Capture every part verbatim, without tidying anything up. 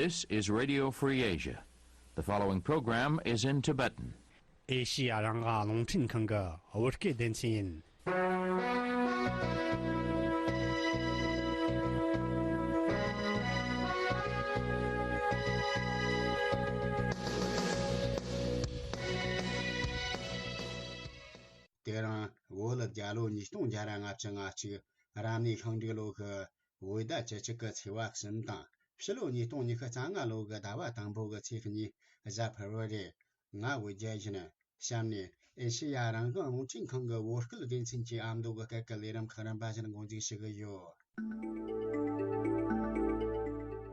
This is Radio Free Asia. The following program is in Tibetan. ཨེ་ཤི་ཡ་རང་དབང་རླུང་འཕྲིན་ཁང་གི་བོད་སྐད་སྡེ་ཚན་ཡིན། དེ་རིང་བོད་རྒྱལ་ལོ་ཉིས་སྟོང་བརྒྱ་ར་ལྔ་བཅུ་ང་གཅིག་རབ་གནས་ཤིང་འབྲུག་ལོ་གི་བོད་ཟླ་བཅུ་གཅིག་གི་ཚེས་པ་གསུམ་དང་ཕྱི་ལོ་ཉིས་སྟོང་ཉི་ཤུ་རྩ་ལྔ་ལོ་གི་ཟླ་བ་དང་པོ་གི་ཚེས་གཉིས་གཟའ་ཕུར་བུ་རེད། ང་བོད་རྒྱལ་ཡིན། གཤམ་ནས་ཨེ་ཤེ་ཡ་རང་དབང་རླུང་འཕྲིན་ཁང་གི་བོད་སྐད་སྡེ་ཚན་གྱི་ཨ་མདོ་གི་སྐད་ཀྱི་ལས་རིམ་ཁག་རིམ་པ་བཞིན་འགོ་འཛུགས་ཞུ་གི་ཡོད།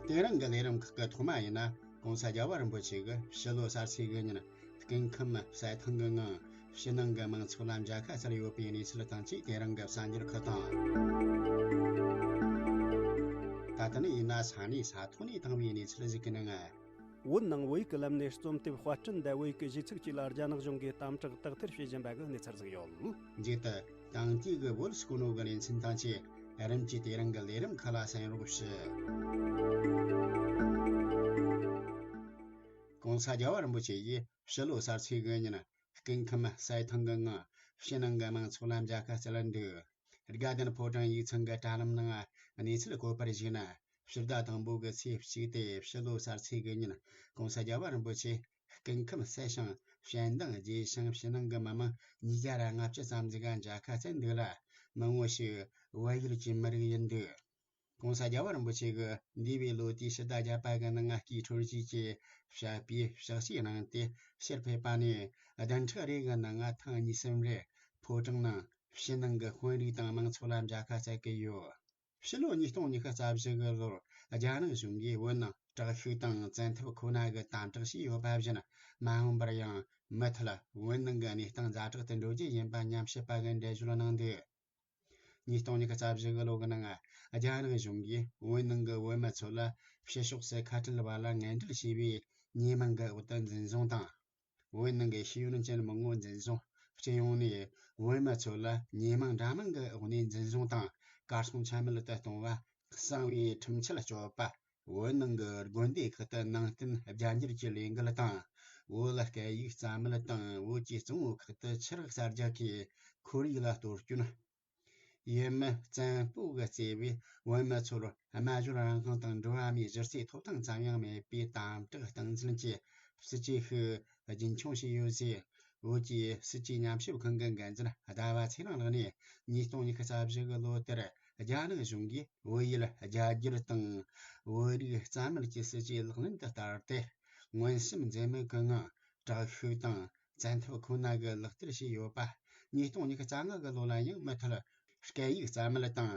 དེ་རིང་གི་ལས་རིམ་ཁག་གི་ཐོག་མ་ཡིན་ན། ྋགོང་ས་རྒྱལ་བ་རིན་པོ་ཆེ་གིས་ཕྱི་ལོ་གསར་ཚེས་དགུ་ཉིན་སྐུ་ཁམས་གསལ་ཐང་གི་ངང་ཕྱི་ནང་གི་མང་ཚོགས་ལ་མཇལ་ཁ་བསྩལ་ཡོད་པའི་གནས་ཚུལ་དང་བཅས། དེ་རིང་གི་གསར་འགྱུར་ཁག་དང་། ད་ལྟ་ནས་ཡིན་ན་ས་གནས་ས་ཐོག་ནས་བཏང་བའི་གནས་ཚུལ་ཞིག་གི་ནང་། བོད་ནང་བོད་ཡིག་གི་ལམ་ནས་རྩོམ་དེབ་དཔར་སྐྲུན་དང་བོད་ཡིག་གི་གཞས་ཚིག་བཅས་ལ་རྒྱ་ནག་གཞུང་གིས་དམ་དྲག་དག་ཐེར་བྱེད་བཞིན་པ་གི་གནས་ཚུལ་ཞིག་ཡོད། མཇུག་ཏུ་དེང་དུས་ཀྱི་བོད་སྐུ་ནོ་གི་ལེ་ཚན་དང་བཅས་རིམ་གྱིས་དེ་རིང་གི་ལས་རིམ་ཁག་ལ་གསན་རོགས་ཞུ། ྋགོང་ས་རྒྱལ་བ་རིན་པོ་ཆེ་ཡིས་ཕྱི་ལོ་གསར་ཚེས་དགུ་ཉིན་སྐུ་ཁམས་གསལ་ཐང་གི་ངང་ཕྱི་ནང་གི་མང་ཚོགས་ལ་མཇལ་ཁ་བསྩལ་འདུག་དགའ་ལྡན་ཕོ་བྲང་ཡིག་ཚང་གི་དྲ་ལམ་ནང་གནས་ཚུལ་བཀོད་པར་གཞིགས་ན། ཕྱི་ཟླ་དང་པོ་གི་ཚེས་གཅིག་སྟེ་ཕྱི་ལོ་གསར་ཚེས་དགུ་ཉིན་ྋགོང་ས་རྒྱལ་བ་རིན་པོ་ཆེ་སྐུ་ཁམས་གསལ་ཞིང་ཞལ་མདངས་རྒྱས་ཤིང་ཕྱི་ནང་གི་མི་མང་ཉིས་བརྒྱ་ར་ལྔ་བཅུ་ཙམ་ཞིག་ག་མཇལ་ཁ་བསྩལ་འདུག་ལ། མང་བོ་ཞིག་བལ་ཡུལ་གྱི་མི་རིགས་ཡིན་འདུག ྋགོང་ས་རྒྱལ་བ་རིན་པོ་ཆེ་གིས་འདས་པའི་ལོ་དུས་ཕྱི་ཟླ་བརྒྱད་པ་གི་ནང་སྐུའི་འཁྲུལ་ཞིག་གིས་བཤད་པའི་ཕྱག་བཞེས་གནང་སྟེ་ཕྱིར་ཕེབས་པ་ནས་བདུན་ཕྲག་རེ་གི་ནང་ཐེངས་གཉིས་གསུམ་རེ་ཕོ་བྲང་ནང་ཕྱི་ནང་གི་དཔོན་རིགས་དང་མང་ཚོགས་ལ་མཇལ་ཁ་བསྩལ་གི་ཡོད། ཕྱི་ལོ་ཉིས་སྟོང་ཉི་ཤུ་རྩ་བཞི་གི་ལོར་རྒྱ་ནག་གཞུང་གིས་བོད་ནང་དྲག་ཤུགས་དང་བཙན་ཐབས་ཁོ་ན་གི་དམ་དྲག་བྱས་ཡོད་པ་བཞིན། མ་འོངས་པར་ཡང་མུ་མཐུད་བོད་ནང་གི་གནས་སྟངས་ཛ་དྲག་ཏུ་འགྲོ་རྒྱུ་ཡིན་པ་ཉམས་ཞིབ་པ་གིས་འགྲེལ་བརྗོད་གནང་འདུག་ཉིས་སྟོང་ཉི་ཤུ་རྩ་བཞི་གི་ལོ་གི་ནང་རྒྱ་ནག་གཞུང་གིས་བོད་ནང་གི་བོད་མི་ཚོ་ལ་ཕྱི་ཕྱོགས་སུ་ཁ་བྲལ་བ་ལ་ངན་འབྲེལ་བྱས་པའི་ཉེས་མིང་གི་འོག་ཏུ་འཛིན་བཟུང་དང་། བོད་ནང་གི་ཤེས་ཡོན་ཅན་མང་བོ་འཛིན་བཟུང་། སྤྱི་ཡོངས་ནས་བོད་མི་ཚོ་ལ་ཉེས་མིང་འདྲ་མིན་གྱི་འོག་ནས་འཛིན་བཟུང་དང་གར་སོང་ཆ་མེད་དུ་གཏོང་བ། གསང་བའི་ཁྲིམས་ཆད་གཅོད་པ། བོད་ནང་གི་དགོན་སྡེ་ཁག་ཏུ་ནང་བསྟན་རྒྱ་འགྱུར་གྱི་ལས་འགུལ་དང་། བོད་སྐད་ཡིག་རྩ་མེད་དང་བོད་ཀྱི་གཙང་བོ་ཁག་ཏུ་ཆུ་རགས་གསར་རྒྱག་གི་ཁོར་ཡུག་ལ་གཏོར་སྐྱོན། ཡུལ་མི་བཙན་པོ་གིས་བརྩིས་པའི་བོད་མི་ཚོར་སྨྲ་བརྗོད་རང་དབང་དང་འགྲོ་བ་མིའི་གཞི་རྩའི་ཐོབ་ཐང་ཙམ་ཡང་མེད་པའི་དམ་དྲག་སྟངས་འཛིན་གྱི་སྲིད་བྱུས་ཤིག་རྒྱུན་འཁྱོངས་བྱས་ཡོད་ཟེར། བོད་ཀྱི་སྲིད་བྱུས་ཉམས་ཞིབ་ཁང་གི་འགན་འཛིན་ཟླ་བ་ཚེ་རིང་ལགས་ནས་ཉིས་སྟོང་ཉི་ཤུ་རྩ་བཞི་གི་ལོ་དེར་རྒྱ་ནག་གཞུང་གིས་བོད་ཡུལ་རྒྱ་སྒྱུར་དང་བོད་རིགས་རྩ་མེད་ཀྱི་སྲིད་བྱུས་ལག་ལེན་དུ་བསྟར་ཏེ། མངོན་སུམ་འཛེམ་མེད་ཀྱི་ངང་དྲག་ཤུགས་དང་བཙན་ཐབས་ཁོ་ན་གིས་ལག་བསྟར་བྱས་ཡོད་པ། ཉིས་སྟོང་ཉི་ཤུ་རྩ་ལྔ་གི་ལོ་ལ་ཡང་མུ་མཐུད་སྐད་ཡིག་རྩ་མེད་དང་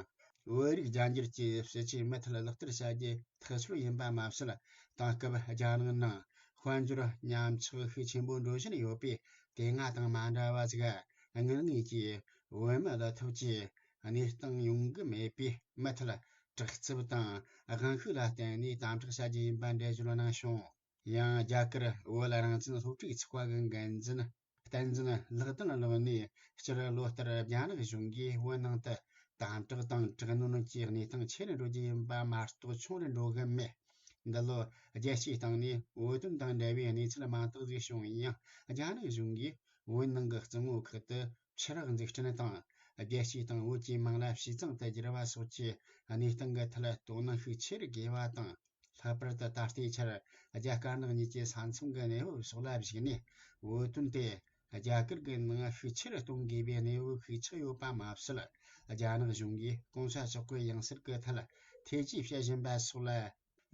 བོད་རིགས་རྒྱ་འགྱུར་གྱི་སྲིད་བྱུས་མུ་མཐུད་ལག་བསྟར་བྱ་རྒྱུ་ཐག་ཆོད་ཡིན་པ་མ་ཟད། དེང་སྐབས་རྒྱ་ནག་ནང་དཔལ་འབྱོར་ཉམས་ཆག་ཤུགས་ཆེན་པོ་འགྲོ་བཞིན་ཡོད་པས། དེ་སྔ་དང་མ་འདྲ་བ་ཞིག་དངུལ་དངོས་ཀྱིས་བོད་མི་བསྡུ་ཐབས་ཀྱི་གནས་སྟངས་ཡོང་གི་མེད་པས། མུ་མཐུད་དྲག་རྩུབ་དང་དབང་ཤུགས་ལ་བརྟེན་ནས་དམ་དྲག་བྱ་རྒྱུ་ཡིན་པ་འགྲེལ་བརྗོད་གནང་བྱུང་། ཡང་རྒྱ་གར་བོད་རང་བཙན་སློབ་ཕྲུག་ཚོགས་པ་གི་འགན་འཛིན་བསྟན་འཛིན་ལྷག་ལྡན་ལགས་ནས། སྤྱིར་ལོ་ལྟར་རྒྱ་ནག་གཞུང་གིས་བོད་ནང་དུ་དམ་དྲག་དང་དྲག་གནོན་གྱི་གནས་སྟངས་ཆེ་རུ་འགྲོ་རྒྱུ་ཡིན་པ་མ་གཏོགས་ཆུང་རུ་འགྲོ་གི་མེད། འདི་ལོ་རྒྱལ་སྤྱིའི་སྟེང་ནས་བོད་དོན་དང་འབྲེལ་བའི་གནས་ཚུལ་མང་དག་ཞིག་བྱུང་ཡང་། རྒྱ་ནག་གཞུང་གིས་བོད་ནང་གི་གཙང་བོ་ཁག་ཏུ་ཆུ་རགས་འཛུགས་སྐྲུན་དང་། རྒྱལ་སྤྱིའི་སྟེང་བོད་ཀྱི་མིང་ལ་ཞི་ཙང་དུ་བསྒྱུར་བ་སོགས་ཀྱི་གནས་སྟངས་ཀྱི་ཐད་དོ་སྣང་ཤུགས་ཆེ་རུ་དགོས་པ་དང་། ལྷག་པར་དུ་ད་ལྟའི་ཆར་རྒྱ་དཀར་ནག་གཉིས་ཀྱི་ས་མཚམས་ཀྱི་གནས་བབ་སོགས་ལ་གཞིགས་ནས། བོད་དོན་དེ་རྒྱ་གར་གྱི་ནང་ཤུགས་ཆེ་རུ་གཏོང་དགོས་པའི་གནས་བབ་ཤུགས་ཆག་ཡོད་པ་མ་ཟད། རྒྱ་ནག་གཞུང་གིས་གོང་ས་མཆོག་གི་ཡང་སྲིད་ཀྱི་ཐད་ཐེ་ཇུས་བྱེད་བཞིན་པ་སོགས་ལ་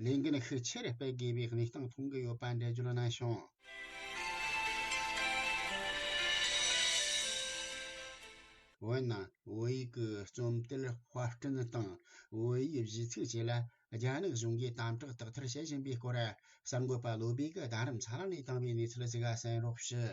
ལས་འགན་ཤུགས་ཆེ་རུ་སྤེལ་དགོས་པའི་གནས་སྟངས་མཐོང་གི་ཡོད་པ་འགྲེལ་བརྗོད་གནང་བྱུང་། བོད་ནང་བོད་ཡིག་གི་རྩོམ་དེབ་དཔར་སྐྲུན་དང་བོད་ཡིག་གཞས་ཚིག་བཅས་ལ་རྒྱ་ནག་གཞུང་གིས་དམ་དྲག་དག་ཐེར་བྱེད་བཞིན་པའི་སྐོར། གསར་འགོད་པ་བློ་བྷེ་གིས་རྡ་རམ་ས་ལ་ནས་བཏང་བའི་གནས་ཚུལ་ཞིག་གསན་རོགས་ཞུ།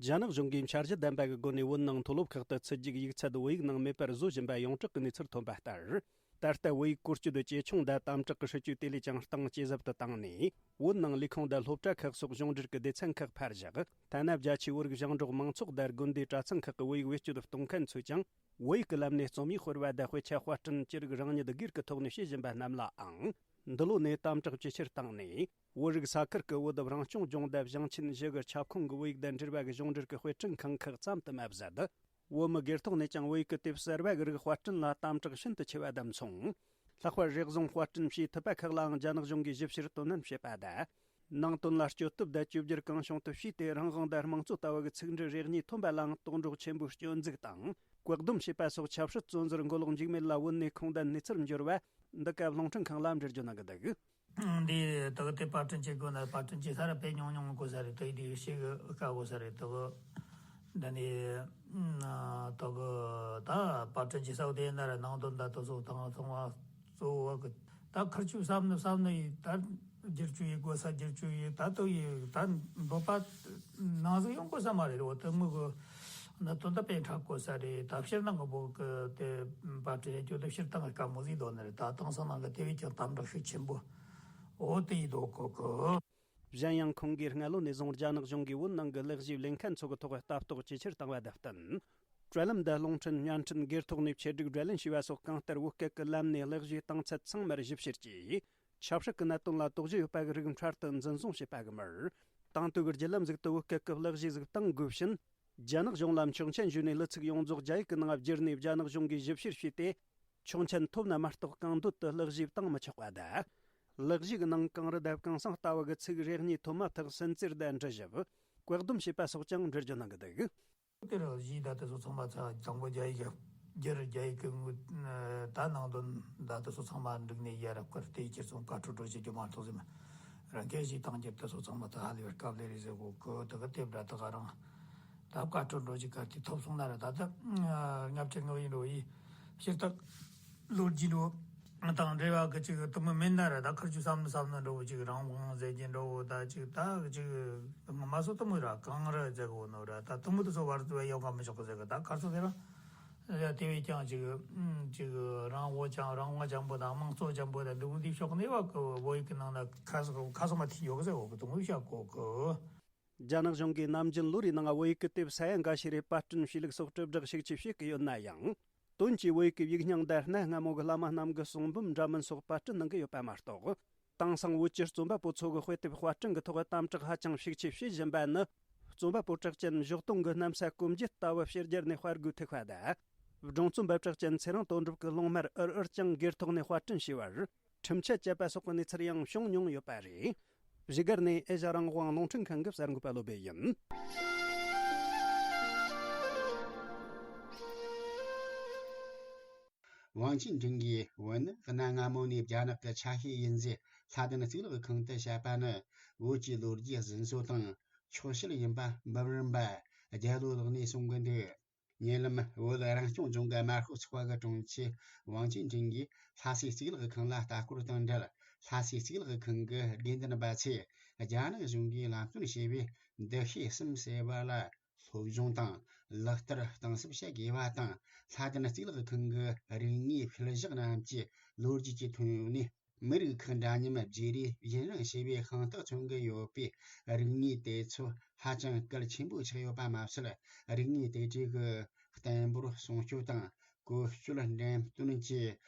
རྒྱ་ནག་གཞུང་གིས་འཆར་གཞི་ལྡན་པ་གི་སྒོ་ནས་བོད་ནང་མཐོ་སློབ་ཁག་ཏུ་ཚུད་རྒྱུགས་ཡིག་ཚད་བོད་ཡིག་ནང་མེད་པར་བཟོ་བཞིན་པ་ཡོངས་གྲགས་ཀྱི་གནས་ཚུལ་ཐོན་པ་ལྟར། ད་ལྟ་བོད་ཡིག་བཀོལ་སྤྱོད་ཇེ་ཆུང་དང་དམ་དྲག་གི་སྲིད་ཇུས་དེ་ལས་ཀྱང་སྟངས་ཇེ་ཟབ་ཏུ་བཏང་ནས། བོད་ནང་ལས་ཁུངས་དང་སློབ་གྲྭ་ཁག་སོགས་གཞུང་འབྲེལ་གྱི་སྡེ་ཚན་ཁག་ཕར་བཞག་ཐ་ན་རྒྱ་ཆེའི་བོད་རིགས་ཞིང་འབྲོག་མང་ཚོགས་དང་དགོན་སྡེ་གྲྭ་ཚང་ཁག་གི་བོད་ཡིག་བེད་སྤྱོད་གཏོང་མཁན་ཚོས་ཀྱང་བོད་ཡིག་གི་ལམ་ནས་རྩོམ་ཡིག་དཔར་བ་དང་དཔེ་ཆ་དཔར་སྐྲུན་ཅི་རིགས་རང་ཉིད་སྒེར་གྱི་ཐོག་ནས་བྱེད་བཞིན་པ་རྣམས་ལའང་ འདི་ལོ་ནས་དམ་དྲག་ཇེ་ཆེར་བཏང་ནས། བོད་རིགས་ས་ཁུལ་གྱི་བོད་རང་སྐྱོང་ལྗོངས་དང་ཞིང་ཆེན་བཞི་གི་ཁྱབ་ཁོངས་ཀྱི་བོད་ཡིག་དང་འབྲེལ་བ་གི་གཞུང་འབྲེལ་གྱི་དཔེ་སྐྲུན་ཁང་ཁག་ཙམ་དུ་མ་ཟད། བོད་མི་སྒེར་ཐོག་ནས་ཀྱང་བོད་ཡིག་གི་དེབ་གསར་བ་གི་རིགས་དཔར་སྐྲུན་ལ་དམ་དྲག་ཤིན་ཏུ་ཆེ་བ་དང་མཚུངས། ལྷག་པར་རེ་ཟུང་དཔར་སྐྲུན་བྱེད་ཐུབ་པ་ཁག་ལའང་རྒྱ་ནག་གཞུང་གིས་ཞིབ་བཤེར་དོ་ནན་བྱེད་པ་དང་། ནང་དོན་ལ་སྐྱོད་སྟོབས་དང་བཅོས་བསྒྱུར་གང་བྱུང་དུ་བྱས་ཏེ། རང་དབང་དང་དམངས་གཙོ་ལྟ་བུ་གི་ཚིག་འབྲུ་རེ་གཉིས་ཐོན་པ་ལའང་དོགས་འདྲི་ཆེན་པོས་སྐྱོན་འཛུགས་དང་བཀག་སྡོམ་བྱས་པ་སོགས་ཆབ་སྲིད་བཙོན་ཟུར་མགོ་ལོག་འཇིགས་མེད་ལ་བོད་ནས་ཁུངས་ལྡན་གནས་ཚུལ་འབྱོར་བ། འདི་སྐབས་རླུང་འཕྲིན་ཁང་ལ་འགྲེལ་བརྗོད་གནང་གི་འདུག། འདི་དག་དེ་པར་སྐྲུན་བྱེད་དགོས་ན་པར་སྐྲུན་བྱེད་ས་ར་དཔེ་ཉུང་ཉུང་དགོས་ས་རེད། དེ་དེ་ཤེས་གི་དཀའ་དགོས་ས་རེད། དག་འདི་ནི་དག་ད་པར་སྐྲུན་བྱེད་ས་དེ་ན་ར་ནང་དོན་ད་དུ་སོགས་དང་ཚོང་བ་གཙོ་བོ་གི་ད་ཁུར་ཆུ་བསམ་ནི་བསམ་ནི་ཡི་ད་བསྒྱུར་བཅོས་ཡི་དགོས་ས་བསྒྱུར་བཅོས་ཡི་ད་དུ་ཡི་ད་འདོད་པ་ནང་ཟིག་ཡོང་དགོས་ས་མ་རེད། འོ་དེ་མི་གི་ན་དོན་དག་པས་འཁྲབ་དགོས་ས་རེད། ད་ཕྱིར་ནང་གི་བོད་གི་དེ་པར་སྐྲུན་བྱེད་རྒྱུ་དེ་ཕྱིར་བཏང་གི་དཀའ་མོ་ཟིག་འདོད་ནི་རེད། ད་དེང་སང་ནང་གི་དེ་བས་ཀྱང་དམ་དྲག་ཤུགས་ཆེན་པོ་འོ་དེ་ཡི་འདོད་གོ་གི། གཞན་ཡང་ཁོང་གིས་སྔ་ལོ་ནས་བཟུང་རྒྱ་ནག་གཞུང་གིས་བོད་ནང་གི་ལས་གཞིའི་ལས་འགན་ཚོ་གི་ཐོག་ལྟ་རྟོག་ཇེ་ཆེར་བཏང་བ་དང་བསྟུན། དྲ་ལམ་དང་རླུང་འཕྲིན་བརྙན་འཕྲིན་སྒེར་ཐོག་ནས་ཆེད་སྒྲིག་བསྒྲགས་ལེན་བྱས་པ་སོགས་གང་ལྟར་བོད་སྐད་ཀྱི་ལམ་ནས་ལས་གཞིའི་སྟེང་ཚད་ཚང་མར་ཞིབ་བཤེར་གྱིས། ཆབ་སྲིད་ཀྱི་གནད་དོན་ལ་དོགས་གཞི་ཡོད་པ་གི་རིགས་འཕྲལ་དུ་འཛིན་བཟུང་བྱས་པ་གི་མར། དེང་དུས་ཀྱི་བརྒྱུད་ལམ་ཟིག་ཏུ་བོད་སྐད་ཀྱི་ལས་གཞི་ཟིག་གཏང་དགོས་ཕྱིན། རྒྱ་ནག་གཞུང་ལ་མཆོག་མཆན་ཞུས་ནས་གླུ་ཚིག་ཡོངས་རྫོགས་རྒྱ་ཡིག་གི་ནང་བསྒྱུར་ནས་རྒྱ་ནག་གཞུང་གིས་ཞིབ་བཤེར་བྱས་ཏེ། མཆོག་མཆན་ཐོབ་ན་མ་གཏོགས་གང་འདོད་དུ་གླུ་གཞས་བཏང་མི་ཆོག་པ་དང་། གླུ་གཞས་ཀྱི་ནང་གངས་རི་དང་གངས་སེང་ལྟ་བུ་གི་ཚིག་རེ་གཉིས་ཐོན་མ་ཐག་སུན་གཙེར་དང་འདྲི་ཞིབ། བཀག་སྡོམ་བྱས་པ་སོགས་ཀྱང་འགྲེལ་བརྗོད་གནང་གི་འདུག། དེར་གཞས་ད་དེ་ཚོ་ཚང་མ་ཚ་དང་པོ་རྒྱ་ཡིག་གི་བསྒྱུར། རྒྱ་ཡིག་གི་ངོས་ད་ནང་དོན་ད་དེ་ཚོ་ཚང་མ་འགྲིག་ནས་ཡར་བསྐུར་ཏེ་ཁྱེད་ཚོ་བཀའ་འཁྲོལ་འགྲོ་བྱེད་རྒྱུ་མ་གཏོགས་ཟེར་མ། རང་སྐད་གཞས་བཏང་རྒྱུ་དེ་ཚོ་ཚང་མ་ད་ཧ་ལས་པའི་སྐབས་ལས་རེད་ཟེར་གོ་གི། དེ་གི་དེབ་འདྲ་དེ་ག་རང་ད་བཀའ་འཁྲོལ་འགྲོ་རྒྱུ་ག་དེ་ཐོབ་སོང་ན་ར་ད་ལྟ་ལྔ་བཅུ་ང་བཞི་འགྲོ་ཡི་ཕྱིར་ཐག་ལོ་རྒྱུས་འགྲོ་དང་འབྲེལ་བ་གི་ཅིག་དུ་མི་མིན་ན་ར་ད་ཁུར་ཆུ་བསམ་ནི་བསམ་ནི་འགྲོ་བོ་ཅིག་རང་དབང་ཟེར་གྱི་འགྲོ་བོ་ད་ཅིག་ད་ཅིག་མ་སོ་དུ་མི་ར་གང་ར་ཟེར་གོ་ནོ་ར་ད་དུ་མི་དུ་སོ་བར་དུ་ཡོང་ག་མི་ཆོག་གི་ཟེར་གི། ད་ཁར་སོ་དེ་ར་ཡ་དེ་བས་ཀྱང་ཅིག་ཅིག་རང་དབང་ཅང་རང་དབང་ཅང་པོ་དང་དམངས་གཙོ་ཅང་པོ་དང་འདི་འདི་ཕྱོགས་ནས་བ་གི་བོད་ཡིག་གི་ནང་ན་ཁ་སོ་ཁ་སོ་མ་ཐི་ཡོད་གི་ཟེར་གོ་གི་དུ་མི་བཤད་གོ་གི། རྒྱ་ནག་གཞུང་གིས་ནམ་རྒྱུན་ལོ་རེའི་ནང་བོད་ཡིག་གི་དེབ་ས་ཡ་འགའ་ཤས་རེ་པར་སྐྲུན་བྱས་ལུགས་སོགས་དྲིལ་བསྒྲགས་ཤུགས་ཆེ་བྱེད་ཀྱི་ཡོད་ན་ཡང་། དོན་གྱིས་བོད་ཡིག་གི་ཡིག་རྙིང་དང་གནའ་སྔ་མོ་གི་བླ་མ་རྣམས་ཀྱི་གསུང་འབུམ་འདྲ་མིན་སོགས་པར་སྐྲུན་གནང་གི་ཡོད་པ་མ་གཏོགས། དེང་སང་བོད་ཀྱི་རྩོམ་པ་པོ་ཚོ་གི་དཔེ་དེབ་དཔར་སྐྲུན་གྱི་ཐོག་དམ་དྲག་ཧ་ཅང་ཤུགས་ཆེ་བྱེད་བཞིན་པ་ནི། རྩོམ་པ་པོ་གྲགས་ཅན་ཞོགས་དུང་གི་གནམ་ས་སྐོམ་རྒྱུ་ལྟ་བུ་ཕྱི་རྒྱལ་ནས་དཔར་དགོས་ཐུག་པ་དང་། སྒྲུང་རྩོམ་པ་གྲགས་ཅན་ཚེ་རིང་དོན་གྲུབ་ཀྱི་ལུང་དམར་ཨུར་ཨུར་ཀྱང་སྒེར་ཐོག་ནས་དཔར་སྐྲུན་བྱས་པར། ཁྲིམས་ཆད་བཅད་པ་སོགས་ཀྱི་གནས་ཚུལ་ཡང་བྱུང་མྱོང་ཡོད་པ་རེད། བཞུགས་སྒར་ནས་ཨེ་ཤ་རང་དབང་རླུང་འཕྲིན་ཁང་གི་གསར་འགོད་པ་བློ་སྦེ་ཡིན། ཝང་ཅིན་ཀྲིང་གིས་བོད་ནི་གནའ་སྔ་མོ་ནས་རྒྱ་ནག་གི་ཆ་ཤས་ཡིན་ཟེར་ལྷ་ལྡན་གཙུག་ལག་ཁང་དུ་བཤད་པ་ནི་བོད་ཀྱི་ལོ་རྒྱུས་རྫུན་བཟོ་དང་ཆོག་ཤེས་ཡིན་པ་འབུམ་རམས་པ་རྒྱལ་ལོ་ལགས་ནས་གསུང་གི་འདུག། ཉེ་ལམ་བོད་རང་སྐྱོང་ལྗོངས་ཀྱི་དམར་ཤོག་ཚོགས་པ་གི་དྲུང་ཆེ་ཝང་ཅིན་ཀྲིང་གིས་ལྷ་སའི་གཙུག་ལག་ཁང་ལ་ལྟ་སྐོར་དང་འབྲེལ། ལྷ་སའི་གཙུག་ལག་ཁང་གི་དགེ་འདུན་པ་ཚོས་རྒྱ་ནག་གཞུང་གིས་ལམ་སྟོན་བྱས་པའི་འདུ་ཤེས་གསུམ་ཟེར་བ་ལ་སློབ་སྦྱོང་དང་ལག་བསྟར་གཏིང་ཟབ་བྱ་དགོས་པ་དང་། ལྷ་ལྡན་གཙུག་ལག་ཁང་གི་རིག་དངོས་ཕུལ་བཞག་རྣམས་ཀྱི་ལོ་རྒྱུས་ཀྱི་ཐོན་ནས། མི་རིགས་ཁག་འདྲ་མཉམ་བརྗེ་རེས་ཡུན་རིང་བྱས་པའི་ཤིང་རྟ་མཚོན་གྱི་ཡོད་པའི་རིག་དངོས་དེ་ཚོ་ཧ་ཅང་གལ་ཆེན་པོ་ཆགས་ཡོད་པ་མ་ཟད། རིག་དངོས་དེ་གྲས་ཀྱི་བརྟན་པོར་སྲུང་སྐྱོབ་དང་བཀོལ་སྤྱོད་འགྲེམས་སྟོན་གྱི་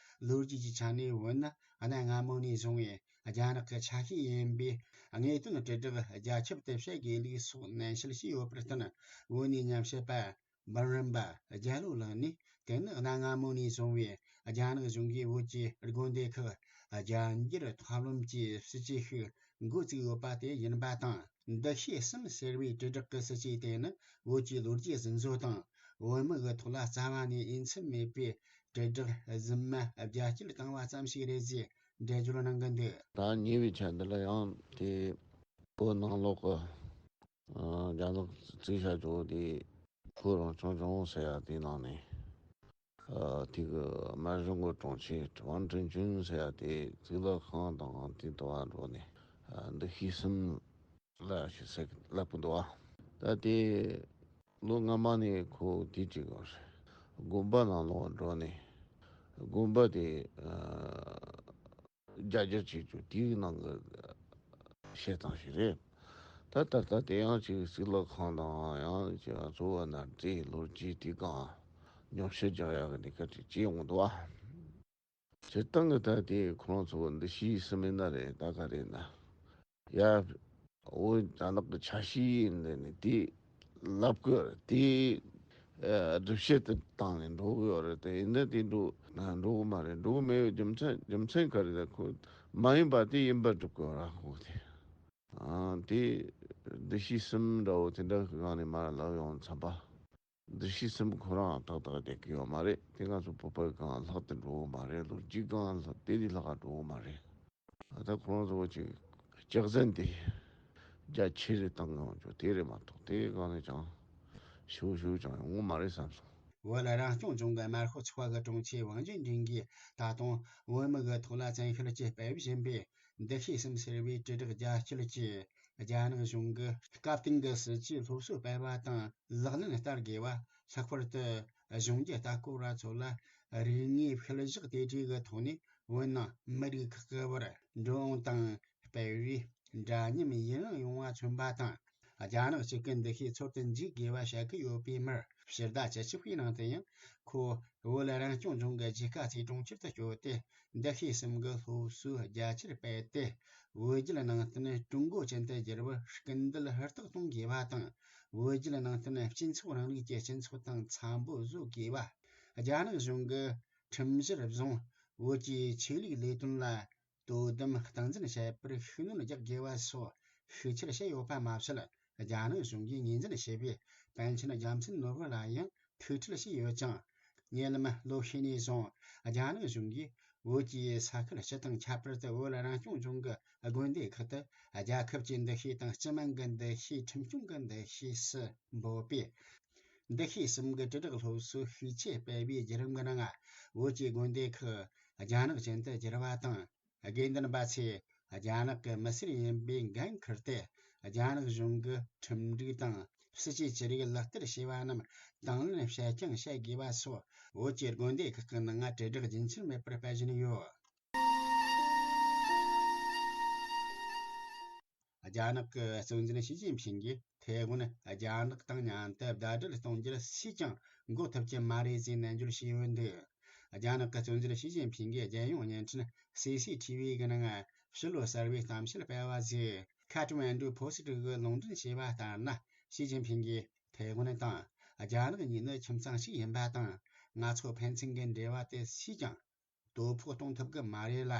ལོ་རྒྱུས་ཀྱི་ཆ་ནས་བོད་ནི་གནའ་སྔ་མོ་ནས་བཟུང་བའི་རྒྱ་ནག་གི་ཆ་ཤས་ཡིན་པའི་དངོས་དོན་དྲིལ་བསྒྲགས་རྒྱ་ཁྱབ་ཏུ་བྱེད་དགོས་ལུགས་སོགས་ནན་བཤད་བྱས་ཡོད་པར་བརྟེན། བོད་ནས་ཉམས་ཞིབ་པ། འབུམ་རམས་པ་རྒྱལ་ལོ་ལགས་ནས། དེ་ནི་གནའ་སྔ་མོ་ནས་བྱུང་བའི་རྒྱ་ནག་གཞུང་གིས་བོད་ཀྱི་དགོན་སྡེ་ཁག་རྒྱ་འགྱུར་ཐབས་ལམ་གྱི་སྲིད་ཇུས་ཤིག་འགོ་བཙུགས་ཡོད་པ་དེ་ཡིན་པ་དང་། འདུ་ཤེས་གསུམ་ཟེར་བའི་དྲིལ་བསྒྲགས་ཀྱི་སྲིད་ཇུས་དེ་ནི་བོད་ཀྱི་ལོ་རྒྱུས་རྫུན་བཟོ་དང་བོད་མི་གི་ཐོག་ལ་རྩ་བ་ནས་འོས་འཚམ་མེད་པའི་དྲིལ་བསྒྲགས་རྫུན་མ་རྒྱ་སྐྱེད་བཏང་བ་ཙམ་ཞིག་རེད་ཅེས་འགྲེལ་བརྗོད་གནང་གི་འདུག། ད་ཉེ་བའི་ཆར་འདི་ལ་ཡང་དེ་བོད་ནང་ལོགས་ཀྱི་ཨ་རྒྱ་ནག་བཙུགས་བྱ་ཆོག་དེ། བོད་རང་སྐྱོང་ལྗོངས་ཟེར་ཡ་དེའི་ནང་ནས། ཨ་དེ་གི་དམར་གཞུང་གི་དྲུང་ཆེ་ཝང་ཀྲེན་ཅུན་ཟེར་ཡ་དེ་གཙུག་ལག་ཁང་དང་དེ་དུ་བ་འགྲོ་ནས་ཨ་འདུ་ཤེས་གསུམ་ལ་ཞིག་ཟེར་ལབ་གི་འདུག་བ། ད་དེ་ལོ་སྔ་མ་ནས་ཁོ་དེ་བྱེད་དགོས་རེད། དགོན་པ་ནང་ལོགས་འགྲོ་ནས་དགོན་པ་དེ་ཨ། རྒྱ་རྒྱ་བྱེད་རྒྱུ་དེའི་ནང་གི་བཤད་སྟངས་ཤིག་རེད། ད་ད་ལྟ་དེ་ཡང་ཅིག་གཙུག་ལག་ཁང་དང་ཡང་ཅིག་གཙོ་བོ་ན་རྫས་ལོ་རྒྱུས་དེ་གང་ཉམས་ཞིབ་རྒྱག་ཡག་གི་ནི་སྐད་ཅིག་ཅིག་ཡོང་འདུག་ཨ། སྤྱིར་བཏང་གི་ད་དེ་ཁོ་རང་ཚོ་འདུ་ཤེས་གསུམ་ཡིན་ན་རེད། ད་ག་རེད་ན། ཡ། འོ་རྒྱ་ནག་གི་ཆ་ཤས་ཡིན་ནས་ནི་དེ་ལབ་དགོས་རེད། དེ་ཨ་སྒྲུབ་བྱེད་དུ་བཏང་ནས་འགྲོ་གི་ཡོད་རེད། དེ་ཡིན་ན་དེ་འགྲོ་ན་འགྲོ་གི་མ་རེད། འགྲོ་གི་མེད་པའི་རྒྱུ་མཚན་རྒྱུ་མཚན་ག་རེ་ད་ཁོ་མ་ཡིན་པ་དེ་ཡིན་པར་སྒྲུབ་དགོས་ར་ཁོ་དེ། ཨ་དེ་འདུ་ཤེས་གསུམ་འདྲ་བོ་དེ་འདྲ་གི་སྒང་ནས་མར་ལབ་ཡོང་ཙམ་པ། འདུ་ཤེས་གསུམ་ཁོ་རང་ཏག་ཏག་བསྡད་ཀྱི་ཡོད་མ་རེད། དེ་ང་ཚོ་བོད་པ་གང་ལྷག་ཏུ་འགྲོ་གི་མ་རེད། ལོ་རྒྱུས་གང་ལྷག་དེ་ལས་ལྷག་ག་འགྲོ་གི་མ་རེད། ད་ཁོ་རང་ཚོ་ཅིག་སྐྱག་རྫུན་དེ་རྒྱ་ཆེ་རེ་བཏང་གང་བྱོ་དེ་རེད་མ་གཏོགས་དེ་གང་ནས་ཀྱང་ཞུ་ཞུ་ཀྱང་ཡོང་གི་མ་རེད་བསམ་སོང་། བོད་རང་སྐྱོང་ལྗོངས་ཀྱི་དམར་ཤོག་ཚོགས་པ་གི་དྲུང་ཆེ་ཝང་ཅུན་ཀྲེང་གིས་ད་དུང་བོད་མི་གི་ཐོག་ལ་བཙན་ཤེད་ཀྱིས་སྤེལ་བཞིན་པའི་འདུ་ཤེས་གསུམ་ཟེར་བའི་དྲིལ་བསྒྲགས་རྒྱ་སྐྱེད་ཀྱིས་རྒྱ་ནག་གཞུང་གི་སྐབས་བསྟུན་གྱི་སྲིད་ཇུས་སློབ་གསོ་སྤེལ་བ་དང་ལག་ལེན་བསྟར་དགོས་པ། ལྷག་པར་དུ་གཞུང་གི་ལྟ་སྐོར་བ་ཚོ་ལ་རིག་དངོས་ཤུལ་བཞག་དེ་གྲས་ཀྱི་ཐོག་ནས་བོད་ནང་མི་རིགས་ཁག་གི་བར་འགྲོ་འོང་དང་སྤེལ་རེས་འདྲ་མཉམ་ཡུན་རིང་ཡོང་བ་མཚོན་པ་དང་། རྒྱ་ནག་གཅིག་གི་འདུ་ཤེས་འཚོལ་དུ་འཇུག་དགོས་པ་བཤད་ཀྱི་ཡོད་པའི་མིར་ཕྱི་ཟླ་བཅུ་གཅིག་པའི་ནང་དུ་ཡང་ཁོ་བོད་རང་སྐྱོང་ལྗོངས་ཀྱི་རྒྱལ་ཁབ་ཀྱི་གྲོང་ཁྱེར་དུ་བསྐྱོད་དེ། འདུ་ཤེས་གསུམ་གྱི་སློབ་གསོའི་རྒྱ་ཆེར་སྤེལ་ཏེ། བོད་བརྒྱུད་ནང་བསྟན་ཀྲུང་གོ་ཅན་དུ་བསྒྱུར་བར་སྐུལ་འདེད་ཧུར་ཐག་གཏོང་དགོས་པ་དང་། བོད་བརྒྱུད་ནང་བསྟན་སྤྱི་ཚོགས་རིང་ལུགས་ཀྱི་སྤྱི་ཚོགས་དང་འཚམ་པོ་བཟོ་དགོས་པ། རྒྱ་ནག་གཞུང་གིས་ཁྲིམས་གཞིར་བཟུང་བོད་ཀྱི་ཆོས་ལུགས་ལས་དོན་ལ་དོ་དམ་སྟངས་འཛིན་བྱེད་པར་ཤུགས་སྣོན་རྒྱག་དགོས་པ་སོགས་ཤུགས་ཆེར་བཤད་ཡོད་པ་མ་ཟད། རྒྱ་ནག་གཞུང་གིས་ངོས་འཛིན་བྱས་པའི་པཎ་ཆེན་རྒྱལ་མཚན་ནོར་བུ་ལ་ཡང་ཐུགས་ཁྲལ་བྱས་ཡོད་ཅིང་། ཉེ་ལམ་ལོ་ཤས་ནས་བཟུང་རྒྱ་ནག་གཞུང་གིས་བོད་ཀྱི་ས་ཁུལ་སྤྱི་དང་ཁྱད་པར་དུ་བོད་རང་སྐྱོང་ལྗོངས་ཀྱི་དགོན་སྡེ་ཁག་ཏུ་རྒྱལ་ཁབ་ཀྱི་འདུ་ཤེས་དང་སྤྱི་དམངས་ཀྱི་འདུ་ཤེས་ཁྲིམས་སྐྱོང་གི་འདུ་ཤེས་སུ་འབོད་པས། འདུ་ཤེས་གསུམ་གྱི་དྲིལ་བསྒྲགས་སློབ་གསོ་ཤུགས་ཆེ་སྤེལ་བའི་བརྒྱུད་རིམ་གྱི་ནང་བོད་ཀྱི་དགོན་སྡེ་ཁག་རྒྱ་ནག་ཅན་དུ་བསྒྱུར་བ་དང་། དགེ་འདུན་པ་ཚོས་རྒྱ་ནག་གི་མི་སེར་ཡིན་པའི་འགན་འཁུར་ཏེ། རྒྱ་ནག་གཞུང་གི་ཁྲིམས་སྒྲིག་དང་སྲིད་ཇུས་ཅི་རིགས་ལག་བསྟར་བྱས་པ་རྣམས་དང་ལེན་བྱེད་རྐྱང་བྱེད་དགོས་པ་སོགས་བོད་ཀྱི་དགོན་སྡེ་ཁག་གི་ནང་དྲིལ་བསྒྲགས་རྒྱུན་ཆད་མེད་པར་སྤེལ་བཞིན་ཡོད། རྒྱ་ནག་གི་གཙོ་འཛིན་ཞི་ཅིན་ཕིང་གིས་ཐའེ་ཝན་རྒྱ་ནག་དང་མཉམ་དུ་ཟླ་སྒྲིལ་གཏོང་རྒྱུར་སུས་ཀྱང་འགོག་ཐུབ་ཀྱི་མ་རེད་ཅེས་ནན་བརྗོད་བྱས་ཡོད་འདུག་རྒྱ་ནག་གི་གཙོ་འཛིན་ཞི་ཅིན་ཕིང་གིས་རྒྱལ་ཡོངས་བརྙན་འཕྲིན་སི་སི་ཐི་བི་གི་ནང་ཕྱི་ལོ་གསར་བའི་གཏམ་བཤད་སྤེལ་བ་ཞིག་ཁ་ཏ་མན་ཌུ་པོ་སི་ཊི་གིས་ལུང་འདྲེན་བྱས་པ་ལྟར་ན། ཞི་ཅིན་ཕིང་གིས་ཐའེ་ཝན་དང་རྒྱ་ནག་གཉིས་ནི་ཁྱིམ་ཚང་གཅིག་ཡིན་པ་དང་། ང་ཚོ་ཕན་ཚུན་གྱི་འབྲེལ་བ་དེ་སུས་ཀྱང་དོ་ཕོག་གཏོང་ཐུབ་ཀྱི་མ་རེད་ལ།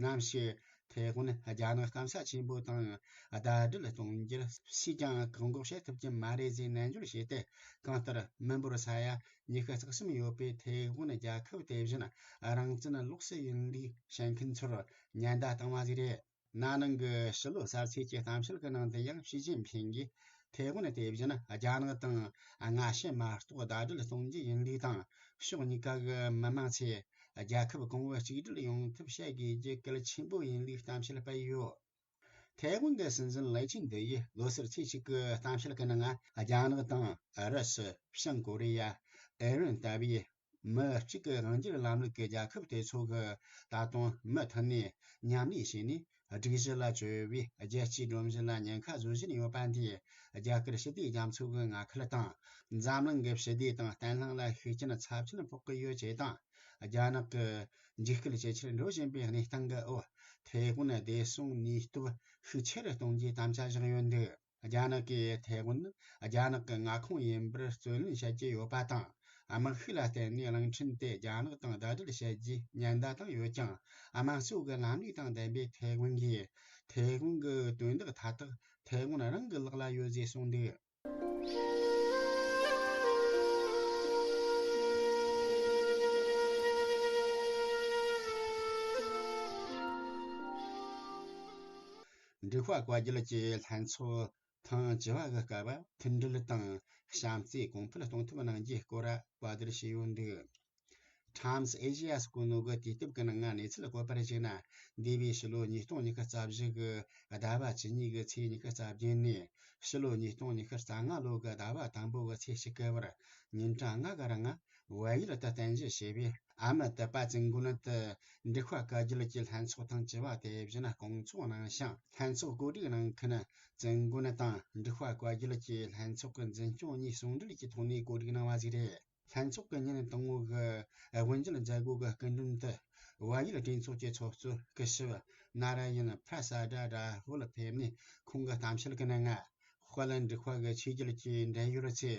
ནམ་ཞིག་ཐའེ་ཝན་རྒྱ་ནག་སྐམ་ས་ཆེན་པོ་དང་ཟླ་སྒྲིལ་གཏོང་རྒྱུར་སུས་ཀྱང་བཀག་འགོག་བྱེད་ཐུབ་ཀྱི་མ་རེད་ཅེས་ནན་བརྗོད་བྱས་ཏེ། གང་ལྟར་མི་འབོར་ས་ཡ་ཉི་ཤུ་རྩ་གསུམ་ཡོད་པའི་ཐའེ་ཝན་རྒྱལ་ཁབ་དེ་བཞིན་རང་བཙན་ལོགས་སུ་ཡིན་ལུགས་བཤད་མཁན་ཚོར་ཉེན་བརྡ་བཏང་བ་ཞིག་རེད། ན་ནིང་གི་ཕྱི་ལོ་གསར་ཚེས་ཀྱི་གཏམ་བཤད་ཀྱི་ནང་དུ་ཡང་ཞི་ཅིན་ཕིང་གིས་ཐའེ་ཝན་དེ་བཞིན་རྒྱ་ནག་དང་སྔ་ཕྱི་མ་གཏོགས་ཟླ་སྒྲིལ་གཏོང་རྒྱུ་ཡིན་ལུགས་དང་། ཕྱོགས་གཉིས་ཀ་གི་མི་དམངས་ཚོས་རྒྱལ་ཁབ་གོང་བུ་གཅིག་སྒྲིལ་ཡོང་ཐབས་བྱེད་དགོས་རྒྱུ་གལ་ཆེན་པོ་ཡིན་ལུགས་གཏམ་བཤད་སྤེལ་ཡོད། ཐའེ་ཝན་གྱི་སྲིད་འཛིན་ལའེ་ཆིང་ཏེ་ཡིས་ལོ་གསར་ཚེས་གཅིག་གི་གཏམ་བཤད་ཀྱི་ནང་རྒྱ་ནག་དང་ཨུ་རུ་སུ། བྱང་ཀོ་རི་ཡ། ཨི་རན་ལྟ་བུའི་མི་གཅིག་གི་དབང་སྒྱུར་ལམ་ལུགས་ཀྱི་རྒྱལ་ཁབ་དེ་ཚོ་གིས་ད་དུང་མུ་མཐུད་ནས་མཉམ་ལས་བྱས་ནས། སྒྲིག་གཞི་ལ་བཅོལ་བའི་རྒྱལ་སྤྱིའི་སྒྲོམ་གཞི་ལ་ཉེན་ཁ་བཟོ་བཞིན་ཡོད་པ་འདིས། རྒྱ་གར་ཞི་བདེའི་རྒྱ་མཚོ་གི་མངའ་ཁུལ་དང་། འཛམ་གླིང་གི་ཞི་བདེ་དང་བརྟན་ལྷིང་ལ་ཤུགས་རྐྱེན་ཚབས་ཆེན་ཕོག་གི་ཡོད་ཅེས་དང་། རྒྱ་ནག་གི་འཇིགས་སྐུལ་ཇེ་ཆེར་འགྲོ་བཞིན་པའི་གནས་སྟངས་ཀྱི་འོག་ཐའེ་ཝན་བདེ་སྲུང་ནུས་སྟོབས་ཤུགས་ཆེ་རུ་གཏོང་རྒྱུའི་དམ་བཅའ་བཞག་ཡོད་འདུག་རྒྱ་ནག་གིས་ཐའེ་ཝན་ནི་རྒྱ་ནག་གི་མངའ་ཁོངས་ཡིན་པར་བརྩོན་ལེན་བྱེད་ཀྱི་ཡོད་པ་དང་། དམག་ཤུགས་ལ་བརྟེན་ནས་གླིང་ཕྲན་དེ་རྒྱ་ནག་དང་ཟླ་སྒྲིལ་བྱེད་རྒྱུའི་ཉེན་བརྡ་བཏང་ཡོད་ཀྱང་། དམངས་གཙོ་གི་ལམ་ལུགས་དང་ལྡན་པའི་ཐའེ་ཝན་གྱིས། ཐའེ་ཝན་གྱི་དོན་དག་མཐའ་དག་ཐའེ་ཝན་རང་གི་ལག་ལ་ཡོད་ཅེས་གསུངས་འདུག་འབྲུག་པ་བཀའ་བརྒྱུད་ཀྱི་ལྷན་ཚོགས་ཐེངས་བཅུ་བ་གི་སྐབས་མཐུན་སྒྲིལ་དང་བྱམས་བརྩེ་གོང་འཕེལ་གཏོང་ཐབས་གནང་རྒྱུའི་སྐོར་བཀའ་བསྡུར་བྱས་ཡོད་འདུག Times Asia སྐུ་ནོ་གི་དུས་དེབ་ཀྱི་ནང་གནས་ཚུལ་བཀོད་པར་གཞིགས་ན། འདས་པའི་ཕྱི་ལོ་ཉིས་སྟོང་ཉི་ཤུ་རྩ་བཞི་གི་ཟླ་བ་བཅུ་གཉིས་གི་ཚེས་ཉི་ཤུ་རྩ་བརྒྱད་ནས། ཕྱི་ལོ་ཉིས་སྟོང་ཉི་ཤུ་རྩ་ལྔ་ལོ་གི་ཟླ་བ་དང་པོ་གི་ཚེས་གཅིག་གི་བར་ཉིན་གྲངས་ལྔ་གི་རིང་བལ་ཡུལ་དུ་རྟེན་གཞི་བྱས་པའི་ཨ་མི་དད་པ་ཙིན་དགོན་དུ་འབྲུག་པ་བཀའ་བརྒྱུད་ཀྱི་ལྷན་ཚོགས་ཐེངས་བཅུ་བ་དེ་བཞིན་སྐོང་ཚོགས་གནང་ཞིང་། ལྷན་ཚོགས་གོ་སྒྲིག་གནང་མཁན་ཙིན་དགོན་དང་འབྲུག་པ་བཀའ་བརྒྱུད་ཀྱི་ལྷན་ཚོགས་ཀྱི་འཛིན་སྐྱོང་གཉིས་ཟུང་འབྲེལ་གྱི་ཐོག་ནས་གོ་སྒྲིག་གནང་བ་ཞིག་རེད། ལྷན་ཚོགས་ཀྱི་ཉིན་དང་པོ་གི་དབུ་འབྱེད་མཛད་སྒོ་གི་སྐུ་མགྲོན་དུ་ བལ་ཡུལ་གྲོས་ཚོགས་ཀྱི་ཚོགས་གཙོ་སྐུ་ཞབས་ནཱ་ར་ཡན་པྲ་སཱ་ཌ་ར་ཧུལ་ཕེབས་ནས། ཁོང་གི་གཏམ་བཤད་ཀྱི་ནང་། དཔལ་འབྲུག་པ་གི་ཆོས་རྒྱལ་གྱི་འབྲེལ་ཡོད་ཚེ།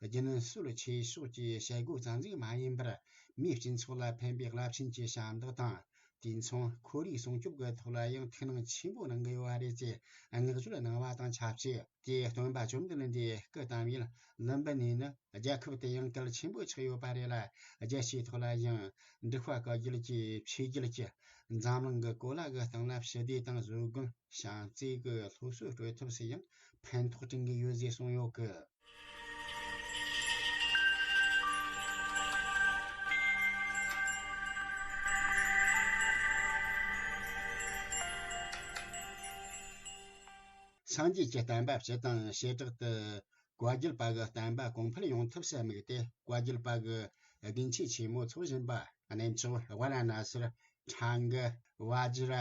རྒྱུན་སྲོལ་ཆོས་ཕྱོགས་ཀྱི་བྱེད་སྒོ་ཙམ་ཞིག་མ་ཡིན་པར། མིའི་སྤྱི་ཚོགས་ལ་ཕན་པའི་རླབས་ཆེན་གྱི་ཞབས་འདེགས་དང་། དུས་མཚུངས་ཁོར་ཡུག་སྲུང་སྐྱོབ་ཀྱི་ཐོག་ལ་ཡང་ཐུགས་སྣང་ཆེན་པོ་གནང་གི་ཡོད་པ་རེད་ཅེས་བསྔགས་བརྗོད་གནང་བ་དང་ཆབས་ཅིག་དེའི་སྟོན་པ་བཅོམ་ལྡན་འདས་སྐུ་བལྟམས་ཡུལ་ལུམ་བི་ནི་ནི། རྒྱལ་ཁབ་དེ་ཡང་གལ་ཆེན་པོ་ཆགས་ཡོད་པ་རེད་ལ། རྒྱལ་སྤྱིའི་ཐོག་ལ་ཡང་འབྲུག་པ་བཀའ་བརྒྱུད་ཀྱི་ཆོས་བརྒྱུད་ཀྱི་འཛམ་གླིང་གི་གོ་ལ་གི་སྟེང་ལ་ཞི་བདེ་དང་བཟོད་སྒོམ་བྱམས་བརྩེ་གི་སློབ་གསོ་སྤྲོད་ཐབས་སུ་ཡང་ཕན་ཐོགས་བསྐྲུན་གྱི་ཡོད་ཅེས་གསུངས་ཡོད་གི། སངས་རྒྱས་ཀྱི་བསྟན་པ་སྤྱི་དང་བྱེ་བྲག་ཏུ་བཀའ་བརྒྱུད་པ་གི་བསྟན་པ་གོང་འཕེལ་ཡོང་ཐབས་སུ་དམིགས་ཏེ། བཀའ་བརྒྱུད་པ་གི་དགེ་མཆེད་ཆེན་མོ་ཚོགས་བཞིན་པ་གནས་མཆོག་ཝཱ་ར་ཎ་སིར་ཁྲ་འགུ་བཛྲ་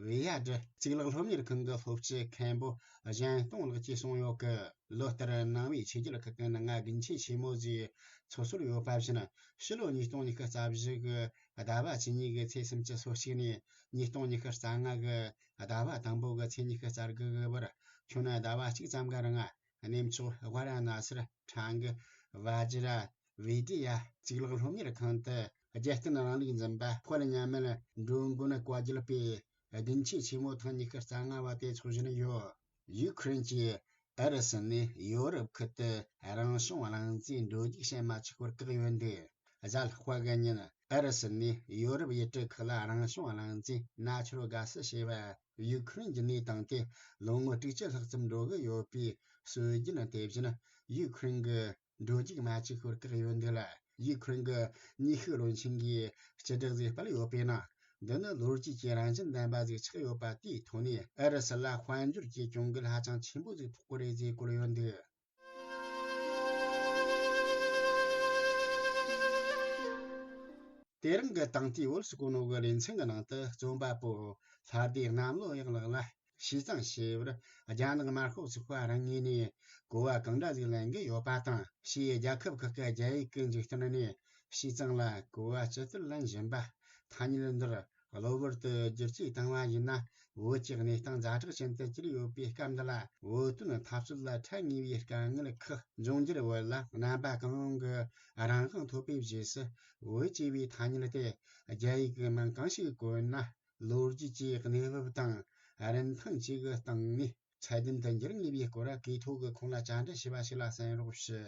ཝེ་ཡ་གྲི་གཙུག་ལག་སློབ་གཉེར་ཁང་གི་སློབ་སྤྱི་མཁན་པོ་གཞན་སྟོང་ལགས་ཀྱིས་གསུངས་ཡོད་གི། ལོ་ལྟར་ནང་པའི་ཆོས་བརྒྱུད་ཁག་གི་ནང་ང་དགེ་མཆེད་ཆེན་མོ་ཞེས་ཚོགས་སྲོལ་ཡོད་པ་བཞིན། ཕྱི་ལོ་ཉིས་སྟོང་ཉི་ཤུ་རྩ་བཞི་གི་ཟླ་བ་བཅུ་གཉིས་གི་ཚེས་སུམ་ཅུ་སོ་གཅིག་ནས། ཉིས་སྟོང་ཉི་ཤུ་རྩ་ལྔ་གི་ཟླ་བ་དང་པོ་གི་ཚེས་ཉི་ཤུ་རྩ་དགུ་གི་བར། ཁྱོན་ཟླ་བ་གཅིག་ཙམ་གི་རིང་། གནས་མཆོག་ཝཱ་ར་ཎ་སིར་ཁྲ་འགུ་བཛྲ་ཝེ་དྲི་ཡ་གཙུག་ལག་སློབ་གཉེར་ཁང་དུ། རྒྱལ་བསྟན་རིང་ལུགས་འཛིན་པ་དཔལ་མཉམ་མེད་འགྲོ་མགོན་བཀའ་བརྒྱུད་པའི་དགེ་མཆེད་ཆེན་མོ་ཐེངས་ཉི་ཤུ་རྩ་ལྔ་བ་དེ་འཚོགས་བཞིན་ཡོད། ཡུ་ཁུ་རེན་གྱིས་ཨུ་རུ་སུ་ནས་ཡོ་རོབ་ཁུལ་དུ་རང་བྱུང་གླང་རྫས་འགྲོ་རྒྱུག་བྱེད་མ་ཆོག་པར་བཀག་ཡོད་འདུག་གཟའ་ལྷག་པ་གི་ཉིན་ཨུ་རུ་སུ་ནས་ཡོ་རོབ་ཡུལ་གྲུ་ཁག་ལ་རང་བྱུང་གླང་རྫས་ནཱ་ཆུ་རལ་གྷ་སི་ཞེས་པ་ཡུ་ཁུ་རེན་གྱི་ནས་བཏང་སྟེ། ལོ་ངོ་དྲུག་ཅུ་ལྷག་ཙམ་འགྲོ་གི་ཡོད་པའི་སྲོལ་རྒྱུན་དེ་བཞིན་ཡུ་ཁུ་རེན་གྱི་འགྲོ་རྒྱུག་མ་བྱས་ཤིང་བཀག་ཡོད་འདུག་ལ། ཡུ་ཁུ་རེན་གྱི་ནུས་ཤུགས་བློན་ཆེན་གྱིས་སྤྱི་བསྒྲགས་ཟིག་སྤེལ་ཡོད་པའི་ནང་། འདི་ནི་ལོ་རྒྱུས་ཀྱི་རང་བཞིན་ལྡན་པ་ཟིག་ཆགས་ཡོད་པ་དེའི་ཐོག་ནས། ཨུ་རུ་སུ་ལ་དཔལ་འབྱོར་གྱི་གྱོང་གུད་ཧ་ཅང་ཆེན་པོ་ཟིག་ཕོག་གི་རེད་ཅེས་བཀོད་ཡོད་འདུག་དེ་རིང་གི་དེང་དུས་བོད་སུ་གོ་ནོ་གི་ལེ་ཚན་གྱི་ནང་དུ། རྩོམ་པ་པོ་ལྷ་སྡེ་གནམ་ལོ་གཡག་ལགས་ལ་ཞི་ཙང་ཞེས་པར་རྒྱ་ནག་དམར་ཤོག་ཚོགས་པ་རང་ངོས་ནས་གོ་བ་གང་འདྲ་ཞིག་ལེན་གྱི་ཡོད་པ་དང་། ཕྱིའི་རྒྱལ་ཁབ་ཁག་གི་རྒྱ་ཡིག་གི་འཇིག་རྟེན་ནས་ཞི་ཙང་ལ་གོ་བ་ཇི་ལྟར་ལེན་བཞིན་པ། ཐ་སྙད་འདིར་གློ་བུར་དུ་བསྒྱུར་བཅོས་བཏང་བ་ཡིན་ན། བོད་ཀྱི་གནས་སྟངས་ཛ་དྲག་ཅན་དུ་གྱུར་ཡོད་པའི་སྐབས་འདི་ལ། བོད་དོན་འཐབ་རྩོད་ལ་འཕྲད་ངེས་པའི་དཀའ་ངལ་ཁག་འབྱུང་རྒྱུར། བོད་ལ་རྣམ་པ་གང་རུང་གི་རང་དབང་ཐོབ་པའི་རྗེས་སུ། བོད་ཅེས་པའི་ཐ་སྙད་དེ་རྒྱ་ཡིག་གི་མིང་གང་ཞིག་བཀོད་ན། ལོ་རྒྱུས་ཀྱི་གནས་བབ་དང་རིན་ཐང་བཅས་ཀྱི་སྟེང་ནས་ཚད་ལྡན་དུ་འགྱུར་ངེས་པའི་སྐོར། གི་ཐོག་གི་ཁོང་ལ་བཅར་འདྲི་ཞུས་པ་ཞིག་ལ་གསན་རོགས་ཞུ།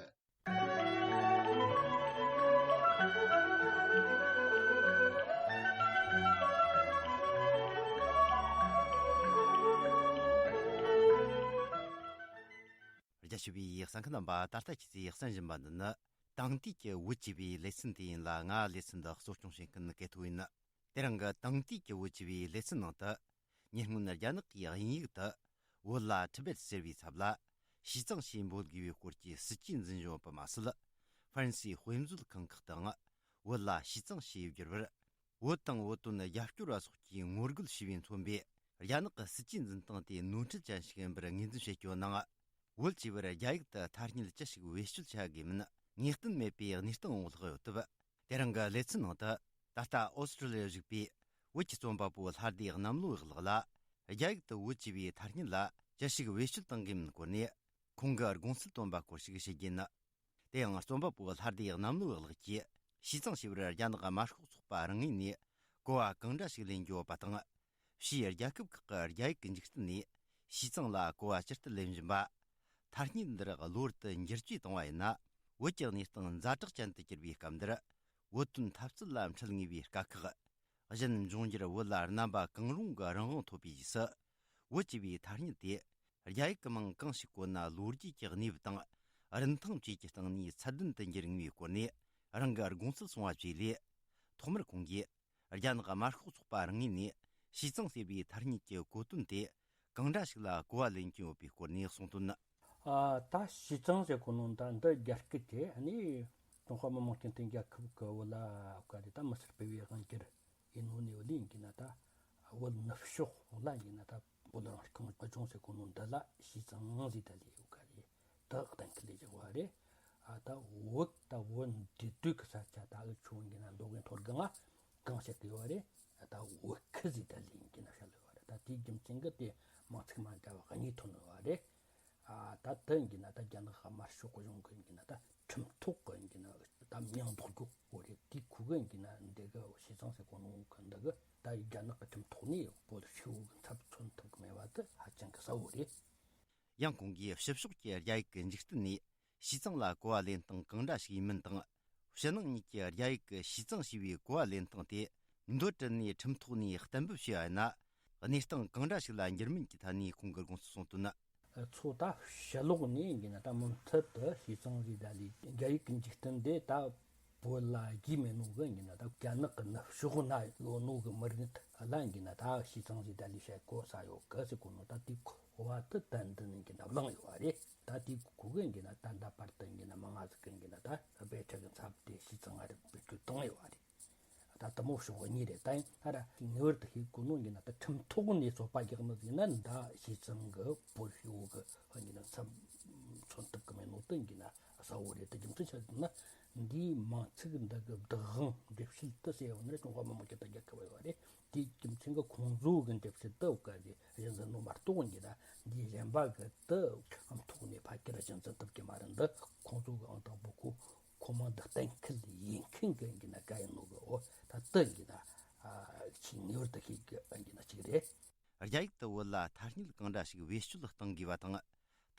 རྒྱ་ཆེ་བའི་གསན་མཁན་རྣམ་པ། ད་ལྟ་ཁྱེད་ཚོས་གསན་བཞིན་པ་འདི་ནི། དེང་དུས་ཀྱི་བོད་ཅེས་པའི་ལེ་ཚན་དེ་ཡིན་ལ། ང་ལེ་ཚན་འདི་གཙོ་སྐྱོང་བྱེད་མཁན་གལ་ཐོ་ཡིན། དེ་རིང་གི་དེང་དུས་ཀྱི་བོད་ཅེས་པའི་ལེ་ཚན་ནང་དུ། ཉེ་སྔོན་རྒྱ་ནག་གིས་དབྱིན་ཡིག་ཏུ་བོད་ལ་ཊི་བེད་ཟེར་བའི་ཚབ་ལ་ཞི་ཙང་ཞེས་འབོད་དགོས་པའི་སྐོར་གྱི་སྲིད་ཇུས་འཛིན་བཞིན་ཡོད་པ་མ་ཟད། ཧྥ་རན་སིའི་དཔེ་མཛོད་ཁང་ཁག་ཏུའང་བོད་ལ་ཞི་ཙང་ཞེས་བསྒྱུར་བར། བོད་དང་བོད་དོན་རྒྱབ་སྐྱོར་བ་སོགས་ཀྱིས་ངོ་རྒོལ་བྱས་པས་མཚོན་པའི་རྒྱ་ནག་གི་སྲིད་ཇུས་འཛིན་སྟངས་དེ་ནོར་འཁྲུལ་ཅན་ཞིག་ཡིན་པར་ངོས་འཛིན་བྱེད་རྒྱུ་ནང་། བོད་ཅེས་པར་རྒྱ་ཡིག་ཏུ་ཐ་སྙད་ཅི་ཞིག་བེད་སྤྱོད་བྱ་དགོས་མིན་ངེས་གཏན་མེད་པའི་གནས་སྟངས་འོག་ལྷག་ཡོད་སྟབས། དེ་རིང་གི་ལེ་ཚན་ནང་དུ། ད་ལྟ་ཨོ་སི་ཀྲི་ལི་ཡར་བཞུགས་པའི་བོད་ཀྱི་རྩོམ་པ་པོ་ལྷ་སྡེ་གནམ་ལོ་གཡག་ལགས་ལ། རྒྱ་ཡིག་ཏུ་བོད་ཅེས་པའི་ཐ་སྙད་ལ་ཅི་ཞིག་བེད་སྤྱོད་གཏང་དགོས་མིན་སྐོར་ནས། ཁོང་གིས་དགོངས་སེལ་བཏོན་པ་སྐོར་ཞིག་བཤད་རྒྱུ་ཡིན། དེ་ཡང་རྩོམ་པ་པོ་ལྷ་སྡེ་གནམ་ལོ་གཡག་ལགས་ཀྱིས། ཞི་ཙང་ཞེས་པར་རྒྱ་ནག་དམར་ཤོག་ཚོགས་པ་རང་ངོས་ནས་གོ་བ་གང་འདྲ་ཞིག་ལེན་རྒྱུ་ཡོད་པ་དང་། ཕྱིའི་རྒྱལ་ཁབ་ཁག་གི་རྒྱ་ཡིག་གི་འཇིག་རྟེན་ནས་ཞི་ཙང་ལ་གོ་བ་ཇི་ལྟར་ལེན་བཞིན་པ། ཐ་སྙད་འདིར་གློ་བུར་དུ་འགྱུར་བཅོས་བཏང་བ་ཡིན་ན། བོད་ཀྱི་གནས་སྟངས་ཛ་དྲག་ཅན་དུ་གྱུར་བའི་སྐབས་འདིར། བོད་དོན་འཐབ་རྩོད་ལ་འཕྲད་ངེས་པའི་དཀའ་ཁག་གཞན་འབྱུང་འགྱུར། བོད་ལ་རྣམ་པ་གང་རུང་གི་རང་དབང་ཐོབ་པའི་རྗེས་སུ། བོད་ཅེས་པའི་ཐ་སྙད་དེ་རྒྱ་ཡིག་གི་མིང་གང་ཞིག་བཀོད་ན། ལོ་རྒྱུས་ཀྱི་གནས་བབ་དང་རིན་ཐང་བཅས་ཀྱི་སྟེང་ནས་ཚད་ལྡན་དུ་འགྱུར་ངེས་པའི་སྐོར་ནས་རང་གི་དགོངས་ཚུལ་གསུངས་པ་བཅས་ལས། ཐོག་མར་ཁོང་གིས་རྒྱ་ནག་དམར་ཤོག་ཚོགས་པ་རང་ངོས་ནས་ཞི་ཙང་ཟེར་བའི་ཐ་སྙད་ཀྱི་གོ་དོན་དེ་གང་འདྲ་ཞིག་ལ་གོ་བ་ལེན་གྱིན་ཡོད་པའི་སྐོར་ནས་གསུངས་དོན། ཨ། ད་ཞི་ཙང་ཟེར་གོ་ནོ་ད་འདི་རྒྱ་སྐད་དེ་ནི་ཀྲུང་ཧྭ་མི་དམངས་སྤྱི་མཐུན་རྒྱལ་ཁབ་ཀྱི་བོད་ལ་ག་རེ་ད་མི་སེར་སྤེལ་བའི་དབང་སྒྱུར་ཡིན་ནོ་ནི་བོད་ལ་ཡིན་གྱི་ན། ད་བོད་ནུབ་ཕྱོགས་ལ་ཡིན་ན་ད་བོད་རང་སྐྱོང་ལྗོངས་ཟེར་གོ་ནོ་འདི་ལ་ཞི་ཙང་ཟེར་ད་ལས་ཡོད་ག་རེ། ད་གཏན་འཁེལ་ལས་བཞག་པ་རེད། ཨ། ད་བོད་ད་བོད་འདི་དུས་ཀྱི་ས་ཆ་ད་འུ་ཆོ་ཡིན་གྱི་ན་མདོ་དབུས་མཐོ་སྒང་ང་གང་བཤད་ཀྱི་ཡོད་རེད། ད་བོད་ཁུལ་ཟེར་ད་ལས་ཡིན་གྱི་ན་བཤད་ལོས་པ་རེད། ད་དེའི་རྒྱུ་མཚན་གྱིས་དེ་མིང་ཚིག་མ་འདྲ་བ་གཉིས་ཐོན་ནོ་བ་རེད། ཨ་ད་དེ་ཡིན་གྱི་ན་ད་རྒྱ་ནག་དམར་ཤོག་གཞུང་གི་ཡིན་གྱི་ན་ད་ཁྲིམས་ཐོག་གི་ཡིན་གྱི་ན་ད་མིང་འདོགས་རྒྱུ་བོ་རེད། དེའི་ཁུ་གི་ཡིན་གྱི་ན་འདི་གི་ཞི་ཙང་ཟེར་གོ་ནོ་གི་འདི་གི་ད་རྒྱ་ནག་གི་ཁྲིམས་ཐོག་ནས་བོད་ཧྲིལ་བོ་གི་ཚབ་མཚོན་ཐུབ་གི་མེད་པ་དེ་ཧ་ཅང་གི་གསལ་བོ་རེད། ཡང་ཁོང་གིས་ཕྱི་ཕྱོགས་ཀྱི་རྒྱ་ཡིག་གི་འཇིག་རྟེན་ནས་ཞི་ཙང་ལ་གོ་བ་ལེན་སྟངས་གང་འདྲ་ཞིག་ཡིན་མིན་དང་། ཕྱི་ནང་གཉིས་ཀྱི་རྒྱ་ཡིག་གི་ཞི་ཙང་ཞེས་པའི་གོ་བ་ལེན་སྟངས་དེ་འདོད་དྲི་ནས་ཁྲིམས་ཐོག་ནས་གཏན་འབེབས་བྱས་པ་ཡིན་ན། གནས་སྟངས་གང་འདྲ་ཞིག་ལ་འགྱུར་མིན་གྱི་ཐད་ནས་ཁོང་གིས་དགོངས་ཚུལ་གསུངས་དོན། ཚོ་ད་ཕྱི་ལོགས་ནས་ཡིན་གྱི་ན་ད་མུ་མཐུད་དུ་ཞི་ཙང་ཟེར་ད་ལས་རྒྱ་ཡིག་གི་འཇིག་རྟེན་འདི་ད་བོད་ལ་རྒྱུས་མེད་ནོ་གི་ཡིན་གྱི་ན་ད་རྒྱ་ནག་གི་ནུབ་ཕྱོགས་ན་ཡོད་ནོ་གི་མི་རིགས་ལ་ཡིན་གྱི་ན་ད་ཞི་ཙང་ཟེར་ད་ལས་བཤད་གོ་ས་ཡོད་གི་ཟེར་གོ་ནོ། ད་དེ་གོ་བ་དེ་ཏན་ཏན་ཡིན་གྱི་ན་བླངས་ཡོད་པ་རེད། ད་དེ་གོ་གི་ཡིན་གྱི་ན་ད་ད་བར་དུ་ཡིན་གྱི་ན་མང་ང་ཟིག་གི་ཡིན་གྱི་ན་ད་དཔེ་ཁྲིད་གི་ཚབ་དེ་ཞི་ཙང་ང་རེ་བེད་སྤྱོད་བཏང་ཡོད་པ་རེད། ད་དེ་མོ་ཕྱོགས་གཉིས་རེད། ད་ཡིན་ད་ར་ངེས་པར་དུ་ཤེས་དགོས་ནོ་ཡིན་ན་ད་ཁྲིམས་ཐོག་ནས་རྩོད་པ་རྒྱག་ནི་ཡིན་ན་ད་ཞི་ཙང་གི་བོད་ཧྲིལ་བོ་གི་ཡིན་ན་ཚབ་མཚོན་ཐུབ་གི་མེད་ནོ་དེ་ཡིན་ན་གསལ་བོ་རེད། ད་རྒྱུ་མཚན་ཆི་ཟེར་ན་འདིའི་མིང་ཚིག་འདི་གི་བདག་དབང་འགྲེལ་བཤད་དེ་ཟེར་ཡོང་ན་ཀྲུང་ཧྭ་མི་དམངས་སྤྱི་མཐུན་རྒྱལ་ཁབ་ཡོད་རེད། དེའི་རྒྱུ་མཚན་གི་ཁོང་ཚོ་གི་འགྲེལ་བཤད་དེ་འོ་ག་ཟེ་གཞི་འཛིན་ནོ་མ་གཏོགས་ཡིན་ན་འདིའི་གཞན་པ་གི་དེ་ཨང་ཐོག་ནས་ཕལ་ཆེར་གཞི་འཛིན་ཐུབ་ཀྱི་མ་རེད། འདི་ཁོང་ཚོ་གི་ཨང་དང་པོ་ཁོ་ཁོ་མོ་འདི་གཏན་འཁེལ་ཡིན་མཁན་གྱི་ཡིན་གྱི་ན་ག་ཡིན་ནོ་གི་འོ་ད་དེ་ཡིན་གྱི་ན་ཨ་ཆེས་ངེས་པར་དུ་ཤེས་གི་ཡིན་གྱི་ན་གཅིག་རེད། རྒྱ་ཡིག་ཏུ་བོད་ལ་ཐ་སྙད་གང་འདྲ་ཞིག་བེད་སྤྱོད་གཏང་དགོས་པ་དང་།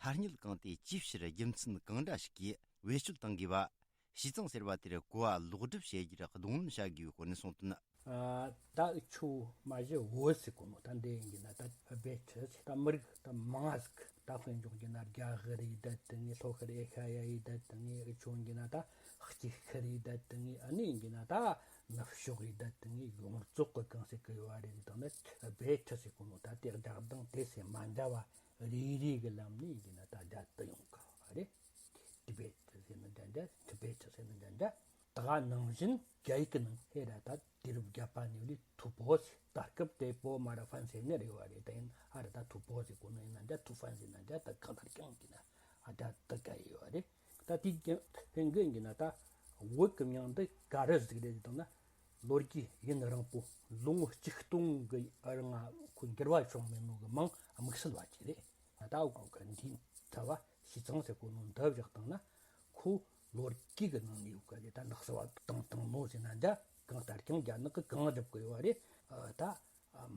ཐ་སྙད་གང་དེ་ཅིའི་ཕྱིར་རྒྱུ་མཚན་གང་འདྲ་ཞིག་གིས་བེད་སྤྱོད་གཏང་དགོས་པ། ཞི་ཙང་ཟེར་བ་དེར་གོ་བ་ལོག་སྒྲུབ་བྱེད་རྒྱུར་གདོང་ལེན་བྱ་དགོས་པའི་སྐོར་ནས་གསུངས་དོན། ཨ་ད་འུ་ཆོ་མ་གཞི་བོད་ཟེར་གོ་ནོ་ད་འདི་ཡིན་གྱི་ན་ད་སྦས་ཁྲི་ད་མི་རིགས་ད་མང་ཟིག་ད་དཔེ་འཇོག་གྱི་ན་རྒྱ་ཧི་རེད། ད་དེ་ནས་ལྷོ་ཤར་ཨེ་ཤ་ཡ་ཡི་ད་དེ་ནས་འུ་ཆོ་ཡིན་གྱི་ན་ད་སྐྱིད་ཤི་རེད། ད་དེ་ནས་ཨ་ནི་ཡིན་གྱི་ན་ད་ནུབ་ཕྱོགས་ཡི་ད་དེ་ནས་ཡོངས་རྫོགས་ཀྱི་གང་ཟེར་གི་ཡོད་རེད། དང་ན་སྦས་ཁྲི་ཟེར་གོ་ནོ་ད་དེ་སྒྲ་གདངས་དེ་ཟེར་མ་འདྲ་བ་རེ་རེ་གི་ལམ་ནས་ཡིན་གྱི་ན་ད་སྒྲ་དུ་ཡོང་གི་རེད། ཏི་བེད་ཟེར་ན་འདྲ་འདྲ། ཏི་བེད་ཟེར་ན་འདྲ་འདྲ། ད་ག་ནང་བཞིན་རྒྱ་ཡིག་གི་ནང་ཧེ་ར་ད་དུས་རབས་བརྒྱད་པ་ནས་ལས་ཐུ་པོ་ཟེར། ད་སྐབས་དེ་པོ་མ་ར་ཧྥན་ཟེར་ནི་རེད་བ་རེད། ད་ཡིན་ཨ་ར་ད་ཐུ་པོ་ཟེར་གོ་ནི་ཡིན་ན་འདྲ། ཐུ་ཧྥན་ཟེར་ན་འདྲ། ད་གང་ལྟར་ཀྱང་གི་ན་ཨ་ད་ད་ག་ཡི་བ་རེད། ད་དེ་ཀྱང་ཧེང་གི་ཡིན་གྱི་ན་ད་བོད་ཀྱི་མིང་འདི་ག་རེ་ཟིག་རེད་ཟེར་དང་ན། ལོ་རྒྱུས་ཡུན་རིང་པོ་ལོ་ངོ་ཆིག་སྟོང་གི་རིང་ང་ཁོ་འགྱུར་བ་བྱུང་མེད་ནོ་གི་མིང་དམིགས་བསལ་བ་ཅིག་རེད། ད་འོ་ག་འདིའི་ཚབ་བ་ཞི་ཙང་ཟེར་གོ་ནོ་འདི་བཞག་བཏང་ན་ཁོ་ལོ་རྒྱུས་ཀྱི་ནང་ནས་ཡོད་ག་རེད། ད་ནགས་སུ་བ་བཏང་བཏང་ནོ་ཟེར་ན་འདྲ། གང་ལྟར་ཀྱང་རྒྱ་ནག་གི་གང་སྒྲུབ་གི་ཡོད་རེད། ད་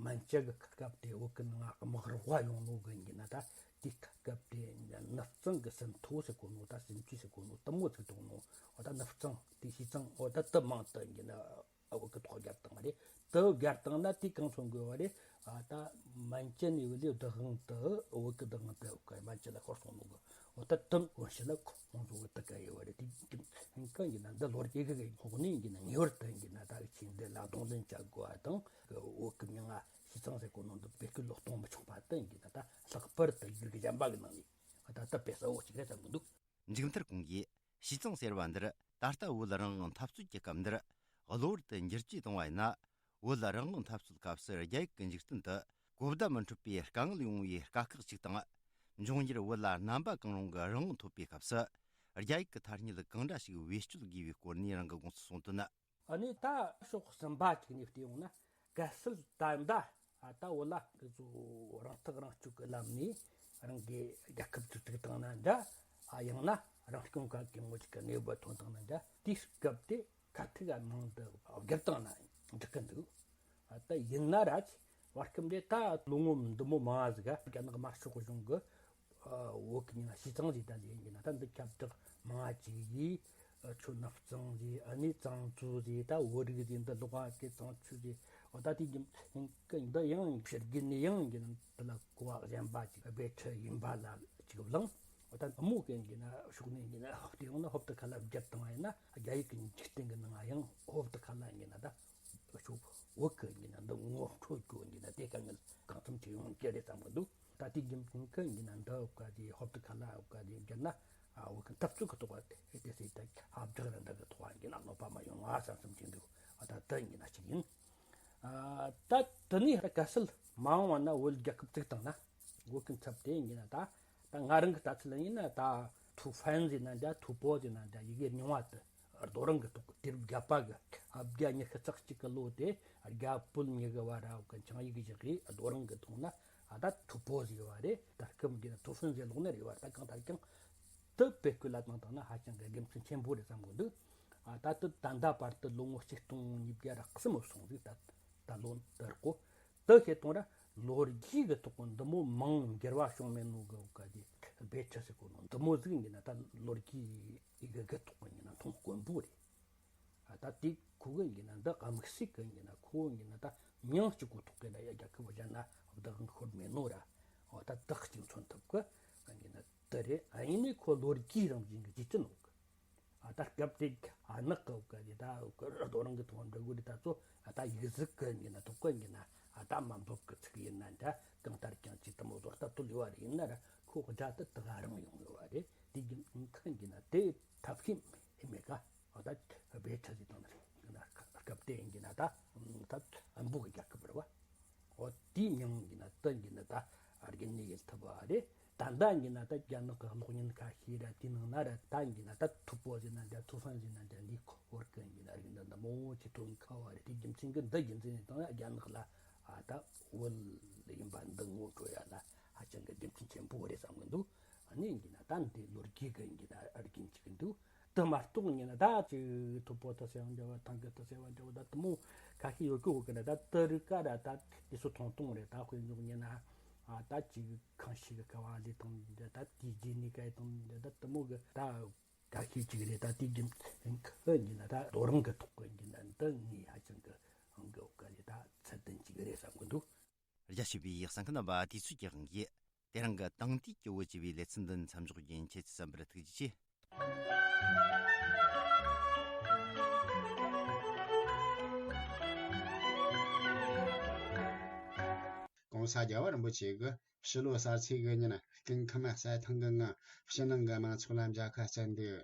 མན་ཇུ་གི་སྐབས་དེ་བོད་ཀྱི་ནང་དམག་རོགས་པ་ཡོང་ནོ་གི་ཡིན་ན། ད་དེའི་སྐབས་དེ་ནུབ་གཙང་གི་ཟིན་ཐོ་ཟེར་གོ་ནོ་ད་ཟིན་ཐོ་ཟེར་གོ་ནོ་དེ་མོ་ཚིག་གཏོང་ནོ། འོ་ད་ནུབ་གཙང་དེ་ཞི་ཙང་འོ་ད་དེ་མིང་དེ་ཡིན་ན། ཨ་བོད་ཀྱི་ཐོག་སྦྱར་བཏང་བ་རེད། དེ་སྦྱར་བཏང་ན་དེ་གང་མཚོན་དགོས་བ་རེད། ཨ་ད་མན་ཇུ་ནས་བུད་ལས་བདག་དབང་དེ་བོད་ཀྱི་བདག་དབང་དེ་བོད་ཀྱི་མན་ཇུ་ལ་ཤོར་སོང་ནོ་གི། འོ་ད་དེ་བོད་ཕྱི་ལ་ཁོང་ཚོ་བོད་དུ་བཀལ་ཡོད་བ་རེད། དེ་གི་ཡིན་གི་ན་འདི་ལོ་རྒྱུས་ཀྱི་ངོས་ནས་ཡིན་གྱི་ན་ངེས་པར་དུ་ཡིན་གྱི་ན་ད་ཆེས་འདི་ལ་གདོང་ལེན་བྱ་དགོས་བ་དང་། བོད་ཀྱི་མིང་ང་ཞི་ཙང་ཟེར་གོ་ནོ་འདི་བེད་སྤྱོད་ལོག་གཏོང་མི་ཆོག་པ་དེ་ཡིན་གྱི་ན་ད་ལྷག་པར་དུ་ཡུལ་གྱི་གཞན་པ་གི་ནང་ནས་ད་ད་དཔེ་གསལ་བོ་ཅིག་རེད་བསམ་གི་འདུག་མཇུག་མཐར་ཁོང་གིས་ཞི་ཙང་ཟེར་བ་འདིར་ད་ལྟ་བོད་རང་དབང་འཐབ་རྩོད་ཀྱི་སྐབས་འདིར་གློ་བུར་དུ་འགྱུར་བཅོས་བཏང་བ་ཡིན་ན། བོད་རང་དབང་འཐབ་རྩོད་སྐབས་སུ་རྒྱ་ཡིག་གི་འཇིག་རྟེན་དུ་གོ་བརྡ་མི་འཕྲོད་པའི་དཀའ་ངལ་ཡོང་བའི་དཀའ་ཁག་ཅིག་དང་། འབྱུང་འགྱུར་བོད་ལ་རྣམ་པ་གང་རུང་གི་རང་དབང་ཐོབ་པའི་སྐབས་སུ་རྒྱ་ཡིག་གི་ཐ་སྙད་གང་འདྲ་ཞིག་བེད་སྤྱོད་དགོས་པའི་སྐོར་ནས་རང་གི་དགོངས་ཚུལ་གསུངས་དོན། ཨ་ནི་ད་ཕྱོགས་གསུམ་པ་གཅིག་ནས་བལྟས་ཡོང་ན། གལ་སྲིད་ད་ལྟ་ཨ་ད་བོད་ལ་འདི་ཚོ་རང་ཐག་རང་གཅོད་ཀྱི་ལམ་ནས་རང་གི་རྒྱལ་ཁབ་ཅིག་བཙུགས་བཏང་ན་འདྲ། ཨ་ཡང་ན་རང་སྐྱོང་ཁུལ་གྱི་ངོ་ཅིག་གི་གནས་བབ་ཐོན་བཏང་ན་འདྲ། དེའི་སྐབས་དེ་ཁ་ཐུག་ག་ནང་དུ་བསྒྱུར་བཏང་ན་འགྲིག་གི་འདུག་ཨ་ད་ཡིན་ན་ར་ཅི་བར་སྐབས་འདི་ད་ལོ་ངོ་འདི་མོ་མང་ཟིག་ག་རྒྱ་ནག་དམར་ཤོག་གཞུང་གི་ཨ་བོད་ཀྱི་མིང་ཞི་ཙང་ཟེར་ད་ལས་ཡིན་གྱི་ན། ད་འདི་ཁྱབ་བསྒྲགས་མང་ཅིག་ཡིས། ཨ་ཁྱོད་ནུབ་གཙང་ཟེར། ཨ་ནི་གཙང་ཆུ་ཟེར། ད་བོད་རིགས་ཟེར། འདི་ལོག་པ་གི་གཙང་ཆུ་ཟེར། འོ་ད་དེ་གི་འདི་ཡང་ཕྱི་རྒྱལ་ནས་ཡང་གི་ན་འདི་ལ་གོ་བ་གཞན་པ་ཅིག་སྦས་ཁྲིད་ཡིན་པ་ལ་ཅིག་བླངས། འོ་ད་དམུ་གི་གི་ན་ཕྱོགས་ནས་གི་ན་དེ་ཡང་ན་ཧོབ་ཏེ་ཁ་ལ་བརྒྱབ་བཏང་བ་ཡིན་ན། རྒྱ་ཡིག་གི་འཇིག་རྟེན་གི་ནང་ཡང་ཧོབ་ཏེ་ཁ་ལ་གི་ན་ད་ཨ་ཁྱོད་བོད་གི་གི་ན་འདི་ངོ་འཕྲོད་རྒྱུ་གི་ན་དེ་དཀའ་ངལ་གང་འཚམ་ཅིག་ཡོང་གི་རེད་བསམ་གི་འདུག་ད་དེ་རྒྱུ་མཚན་གྱིས་ཡིན་ན་འདི་འོབ་ཀ་དེ་ཧོབ་ཏེ་ཁ་ལ་འོབ་ཀ་དེ་བསྒྱུར་ན། ཨ་བོད་ཀྱི་འཐབ་རྩོད་ཀྱི་ཐོག་ལ་དེ་དེ་སྲིད་དེ་ཁ་བསྒྲགས་ར་འདྲ་གི་ཐོག་ཡིན་ན་གནོད་པ་མ་ཡོང་ང་བསམ་བསམ་གྱི་འདུག་ཨ་ད་དེ་ཡིན་ན་གཅིག་ཡིན། ཨ་ད་དེ་ནས་གལ་སྲིད་མ་འོངས་པ་ན་བོད་རྒྱལ་ཁབ་བཙུགས་བཏང་ན། བོད་ཀྱི་ཚབ་དེ་ཡིན་ན་ད་ད་ང་རང་གི་ལྟ་ཚུལ་ཡིན་ན་ད་ཐུ་ཧྥན་ཟེར་ན་འདྲ། ཐུ་པོ་ཟེར་ན་འདྲ། ཡི་གེ་རྙིང་བ་དེ་ རྡོ་རིང་གི་ཐོག་གི་དུས་རབས་བརྒྱད་པ་གི་ཨ་བརྒྱ་ཉི་ཤུ་རྩ་གཅིག་གི་ལོ་དེ་རྒྱ་བོད་གཉིས་ཀྱི་བར་ར་གི་ཆིངས་ཡིག་བཞག་གི་རྡོ་རིང་གི་ཐོག་ན་ཨ་ད་ཐུ་པོ་ཟེར་བ་རེད། ད་སྐབས་འདི་ན་ཐུ་ཧྥུན་ཟེར་ལོག་ནི་རེད་བ། ད་གང་ལྟར་ཀྱང་དེ་བེད་སྤྱོད་ལ་བཏང་བཏང་ན་ཧ་ཅང་གི་དགེ་མཚན་ཆེན་པོ་རེད་བསམ་གི་འདུག་ཨ་ད་དེ་ད་ལྟ་བར་དུ་ལོ་ངོ་ཆིག་སྟོང་ཉིས་བརྒྱ་ར་གསུམ་སོང་ཟིག་ད་ད་ལོ་འདིར་གོ་དེ་བྱེད་དང་ར་ལོ་རྒྱུས་ཀྱི་ཐོག་གི་འདི་མོ་མང་འགྱུར་བ་བྱུང་མེད་ནོ་གི་ག་དེ་སྦས་ཁྲི་ཟེར་གོ་ནོ་འདི་མོ་ཟིག་ཡིན་ན་ད་ལོ་རྒྱུས་ཀྱི་གི་ཐོག་གི་ཡིན་ན་མཐོང་དཀོན་པོ་རེད། ཨ་ད་དེ་ཁོ་གི་ཡིན་ན་འདི་དམིགས་བསལ་གི་ཡིན་ན་ཁོ་ཡིན་ན་ད་མིང་གཅིག་གོ་ཐོག་གི་ད་ཡ་རྒྱལ་ཁབ་གཞན་ན་བདག་དབང་ཤོར་མེད་ནོ་ར། འོ་ད་བདག་གཅིག་མཚོན་ཐུབ་གི་ཡིན་ན་དེ་རེད། ཨ་ཡིན་ནའི་ཁོ་ལོ་རྒྱུས་རང་བཞིན་གི་རྒྱུ་རྐྱེན་ནོ་གི་ཨ་ད་སྐབས་དེ་ཨ་ནག་གི་ག་དེ་ད་རྡོ་རིང་གི་ཐོག་འགྲོ་དགོས་རེད། ད་ཚོ་ཨ་ད་ཡིག་གཟུགས་གི་ཡིན་ན་ཐོག་གི་ཡིན་ན་ཨ་ད་མ་འབབ་གི་ཚིག་ཡིན་ན་འདྲ་གང་ལྟར་ཀྱང་ཅི་ལྟ་མོ་བཟོ་ལྟ་དུ་ལུས་པ་རེད། ཡིན་ན་ར་ཁོ་གི་སྒྲ་དེ་དེ་ག་རང་ཡོང་ཡོད་པ་རེད། དེ་རྒྱུ་མཚན་གི་ཡིན་ན་དེ་ཐབས་ཤེས་ཡིན་མེད་ག་ཨ་ད་སྦས་ཁྲི་ཟིག་དང་ན་སྐབས་དེ་ཡིན་གི་ན་ད་ད་ཨམ་བོ་གི་རྒྱལ་ཁབ་རེད་བ། འོ་དེའི་མྱིང་ཡིན་ན་དེ་ཡིན་ན་ད་རྒྱུན་ནས་ཡིན་ཐུབ་པ་རེད། ད་ལྟ་ཡིན་ན་ད་རྒྱ་ནག་གི་གློག་བརྙན་ཁ་ཤས་ར་དེའི་ནང་ན་ར་ད་ཡིན་ན་ད་ཐུ་པོ་ཟེར་ན་འདྲ་ཐུ་ཧྥུན་ཟེར་ན་འདྲ་འདི་ཁོ་བོར་གི་ཡིན་ན་རིགས་འདི་འདི་མོ་ཆེ་ཐོན་ཁ་བ་རེད། དེ་རྒྱུ་མཚན་གི་འདི་རྒྱུ་མཚན་ཡིན་དང་རྒྱ་ནག་ལ་ཨ་ད་བོད་ཡིན་པ་འདི་ངོ་སྤྲོད་ཡ་ལ་ཧ་ཅང་གི་རྒྱུ་མཚན་ཆེན་པོ་རེད་བསམ་གི་འདུག་ཨ་ནི་ཡིན་ན་ད་འདི་ལོ་རྒྱུས་གི་ཡིན་ན་རྒྱུན་གཅིག་གི་འདུག་དེ་མ་གཏོགས་ཡིན་ན་ད་ཅིག་ཐུ་པོ་ཐི་ཟེར་བ་འདྲ་བ་ཐང་གི་ཐི་ཟེར་བ་འདྲ་བ་ད་དེ་མོ་ཁ་ཤས་ཡོད་གི་འོ་གི་ན་ད་དེ་རིགས་ཀ་ར་ད་དེ་ཚོ་ཐུང་ཐུང་རེད། ད་དཔེ་འཇོག་ཡིན་ན་ཨ་ད་ཅིག་ཁང་ཤིག་གི་ཀ་བ་ལི་དང་འདྲ་ད་དེའི་རྗེས་ནས་ག་ཡི་དང་འདྲ་ད་དེ་མོ་གི་ད་ཁ་ཤས་ཅིག་རེད། ད་དེ་རྒྱུ་མཚན་གི་ཡིན་ན་ད་རྡོ་རིང་གི་ཐོག་གི་ཡིན་ན་འདི་ངས་ཧ་ཅང་གི་འོང་གི་འོ་གི་རེད། ད་ཚད་ལྡན་ཅིག་རེད་བསམ་གི་འདུག་རྒྱ་ཆེ་བའི་གསན་མཁན་རྣམ་པ་དུས་ཚོད་ཀྱི་དབང་གིས་དེ་རིང་གི་དེང་དུས་ཀྱི་བོད་ཀྱི་བའི་ལེ་ཚན་འདི་མཚམས་འཇོག་རྒྱུ་ཡིན། ཁྱེད་ཀྱི་བསམ་པར་ཐུགས་རྗེ་ཆེ། གོང་ས་རྒྱལ་བ་རིན་པོ་ཆེ་གིས་ཕྱི་ལོ་གསར་ཚེས་ཀྱི་ཉིན་སྐུ་ཁམས་གསལ་ཐང་གི་ངང་ཕྱི་ནང་གི་མང་ཚོགས་ལ་མཇལ་ཁ་བསྩལ་འདུག་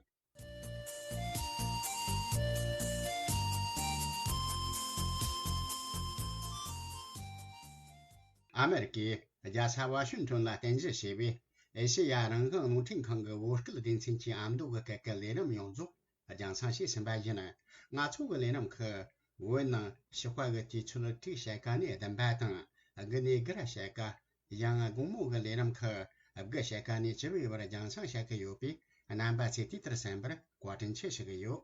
ཨ་མེ་རི་ཀའི་རྒྱལ་ས་ཝ་ཤིང་ཊོན་ལ་རྟེན་གཞི་བྱས་པའི་ཨེ་ཤེ་ཡ་རང་དབང་རླུང་འཕྲིན་ཁང་གི་བོད་སྐད་སྡེ་ཚན་གྱི་ཨ་མདོ་གི་སྐད་ཀྱི་ལས་རིམ་ཡོངས་རྫོགས་རྒྱང་སྲིང་བྱས་ཟིན་པ་ཡིན། ང་ཚོ་གི་ལས་རིམ་ཁག་བོད་ནང་ཞི་བ་གི་དུས་ཚོད་དྲུག་ཕྱེད་ཀ་ནས་བདུན་པ་དང་དགུ་ནས་དགུ་ར་ཕྱེད་ཀ། ཡང་དགོང་མོ་གི་ལས་རིམ་ཁག་དགུ་ཕྱེད་ཀ་ནས་བཅུ་པའི་བར་རྒྱང་སྲིང་བྱེད་ཀྱི་ཡོད་པས་རྣམ་པ་ཚོས་དུས་ལྟར་གསན་པར་བཀའ་དྲིན་ཆེ་ཞུ་གི་ཡོད།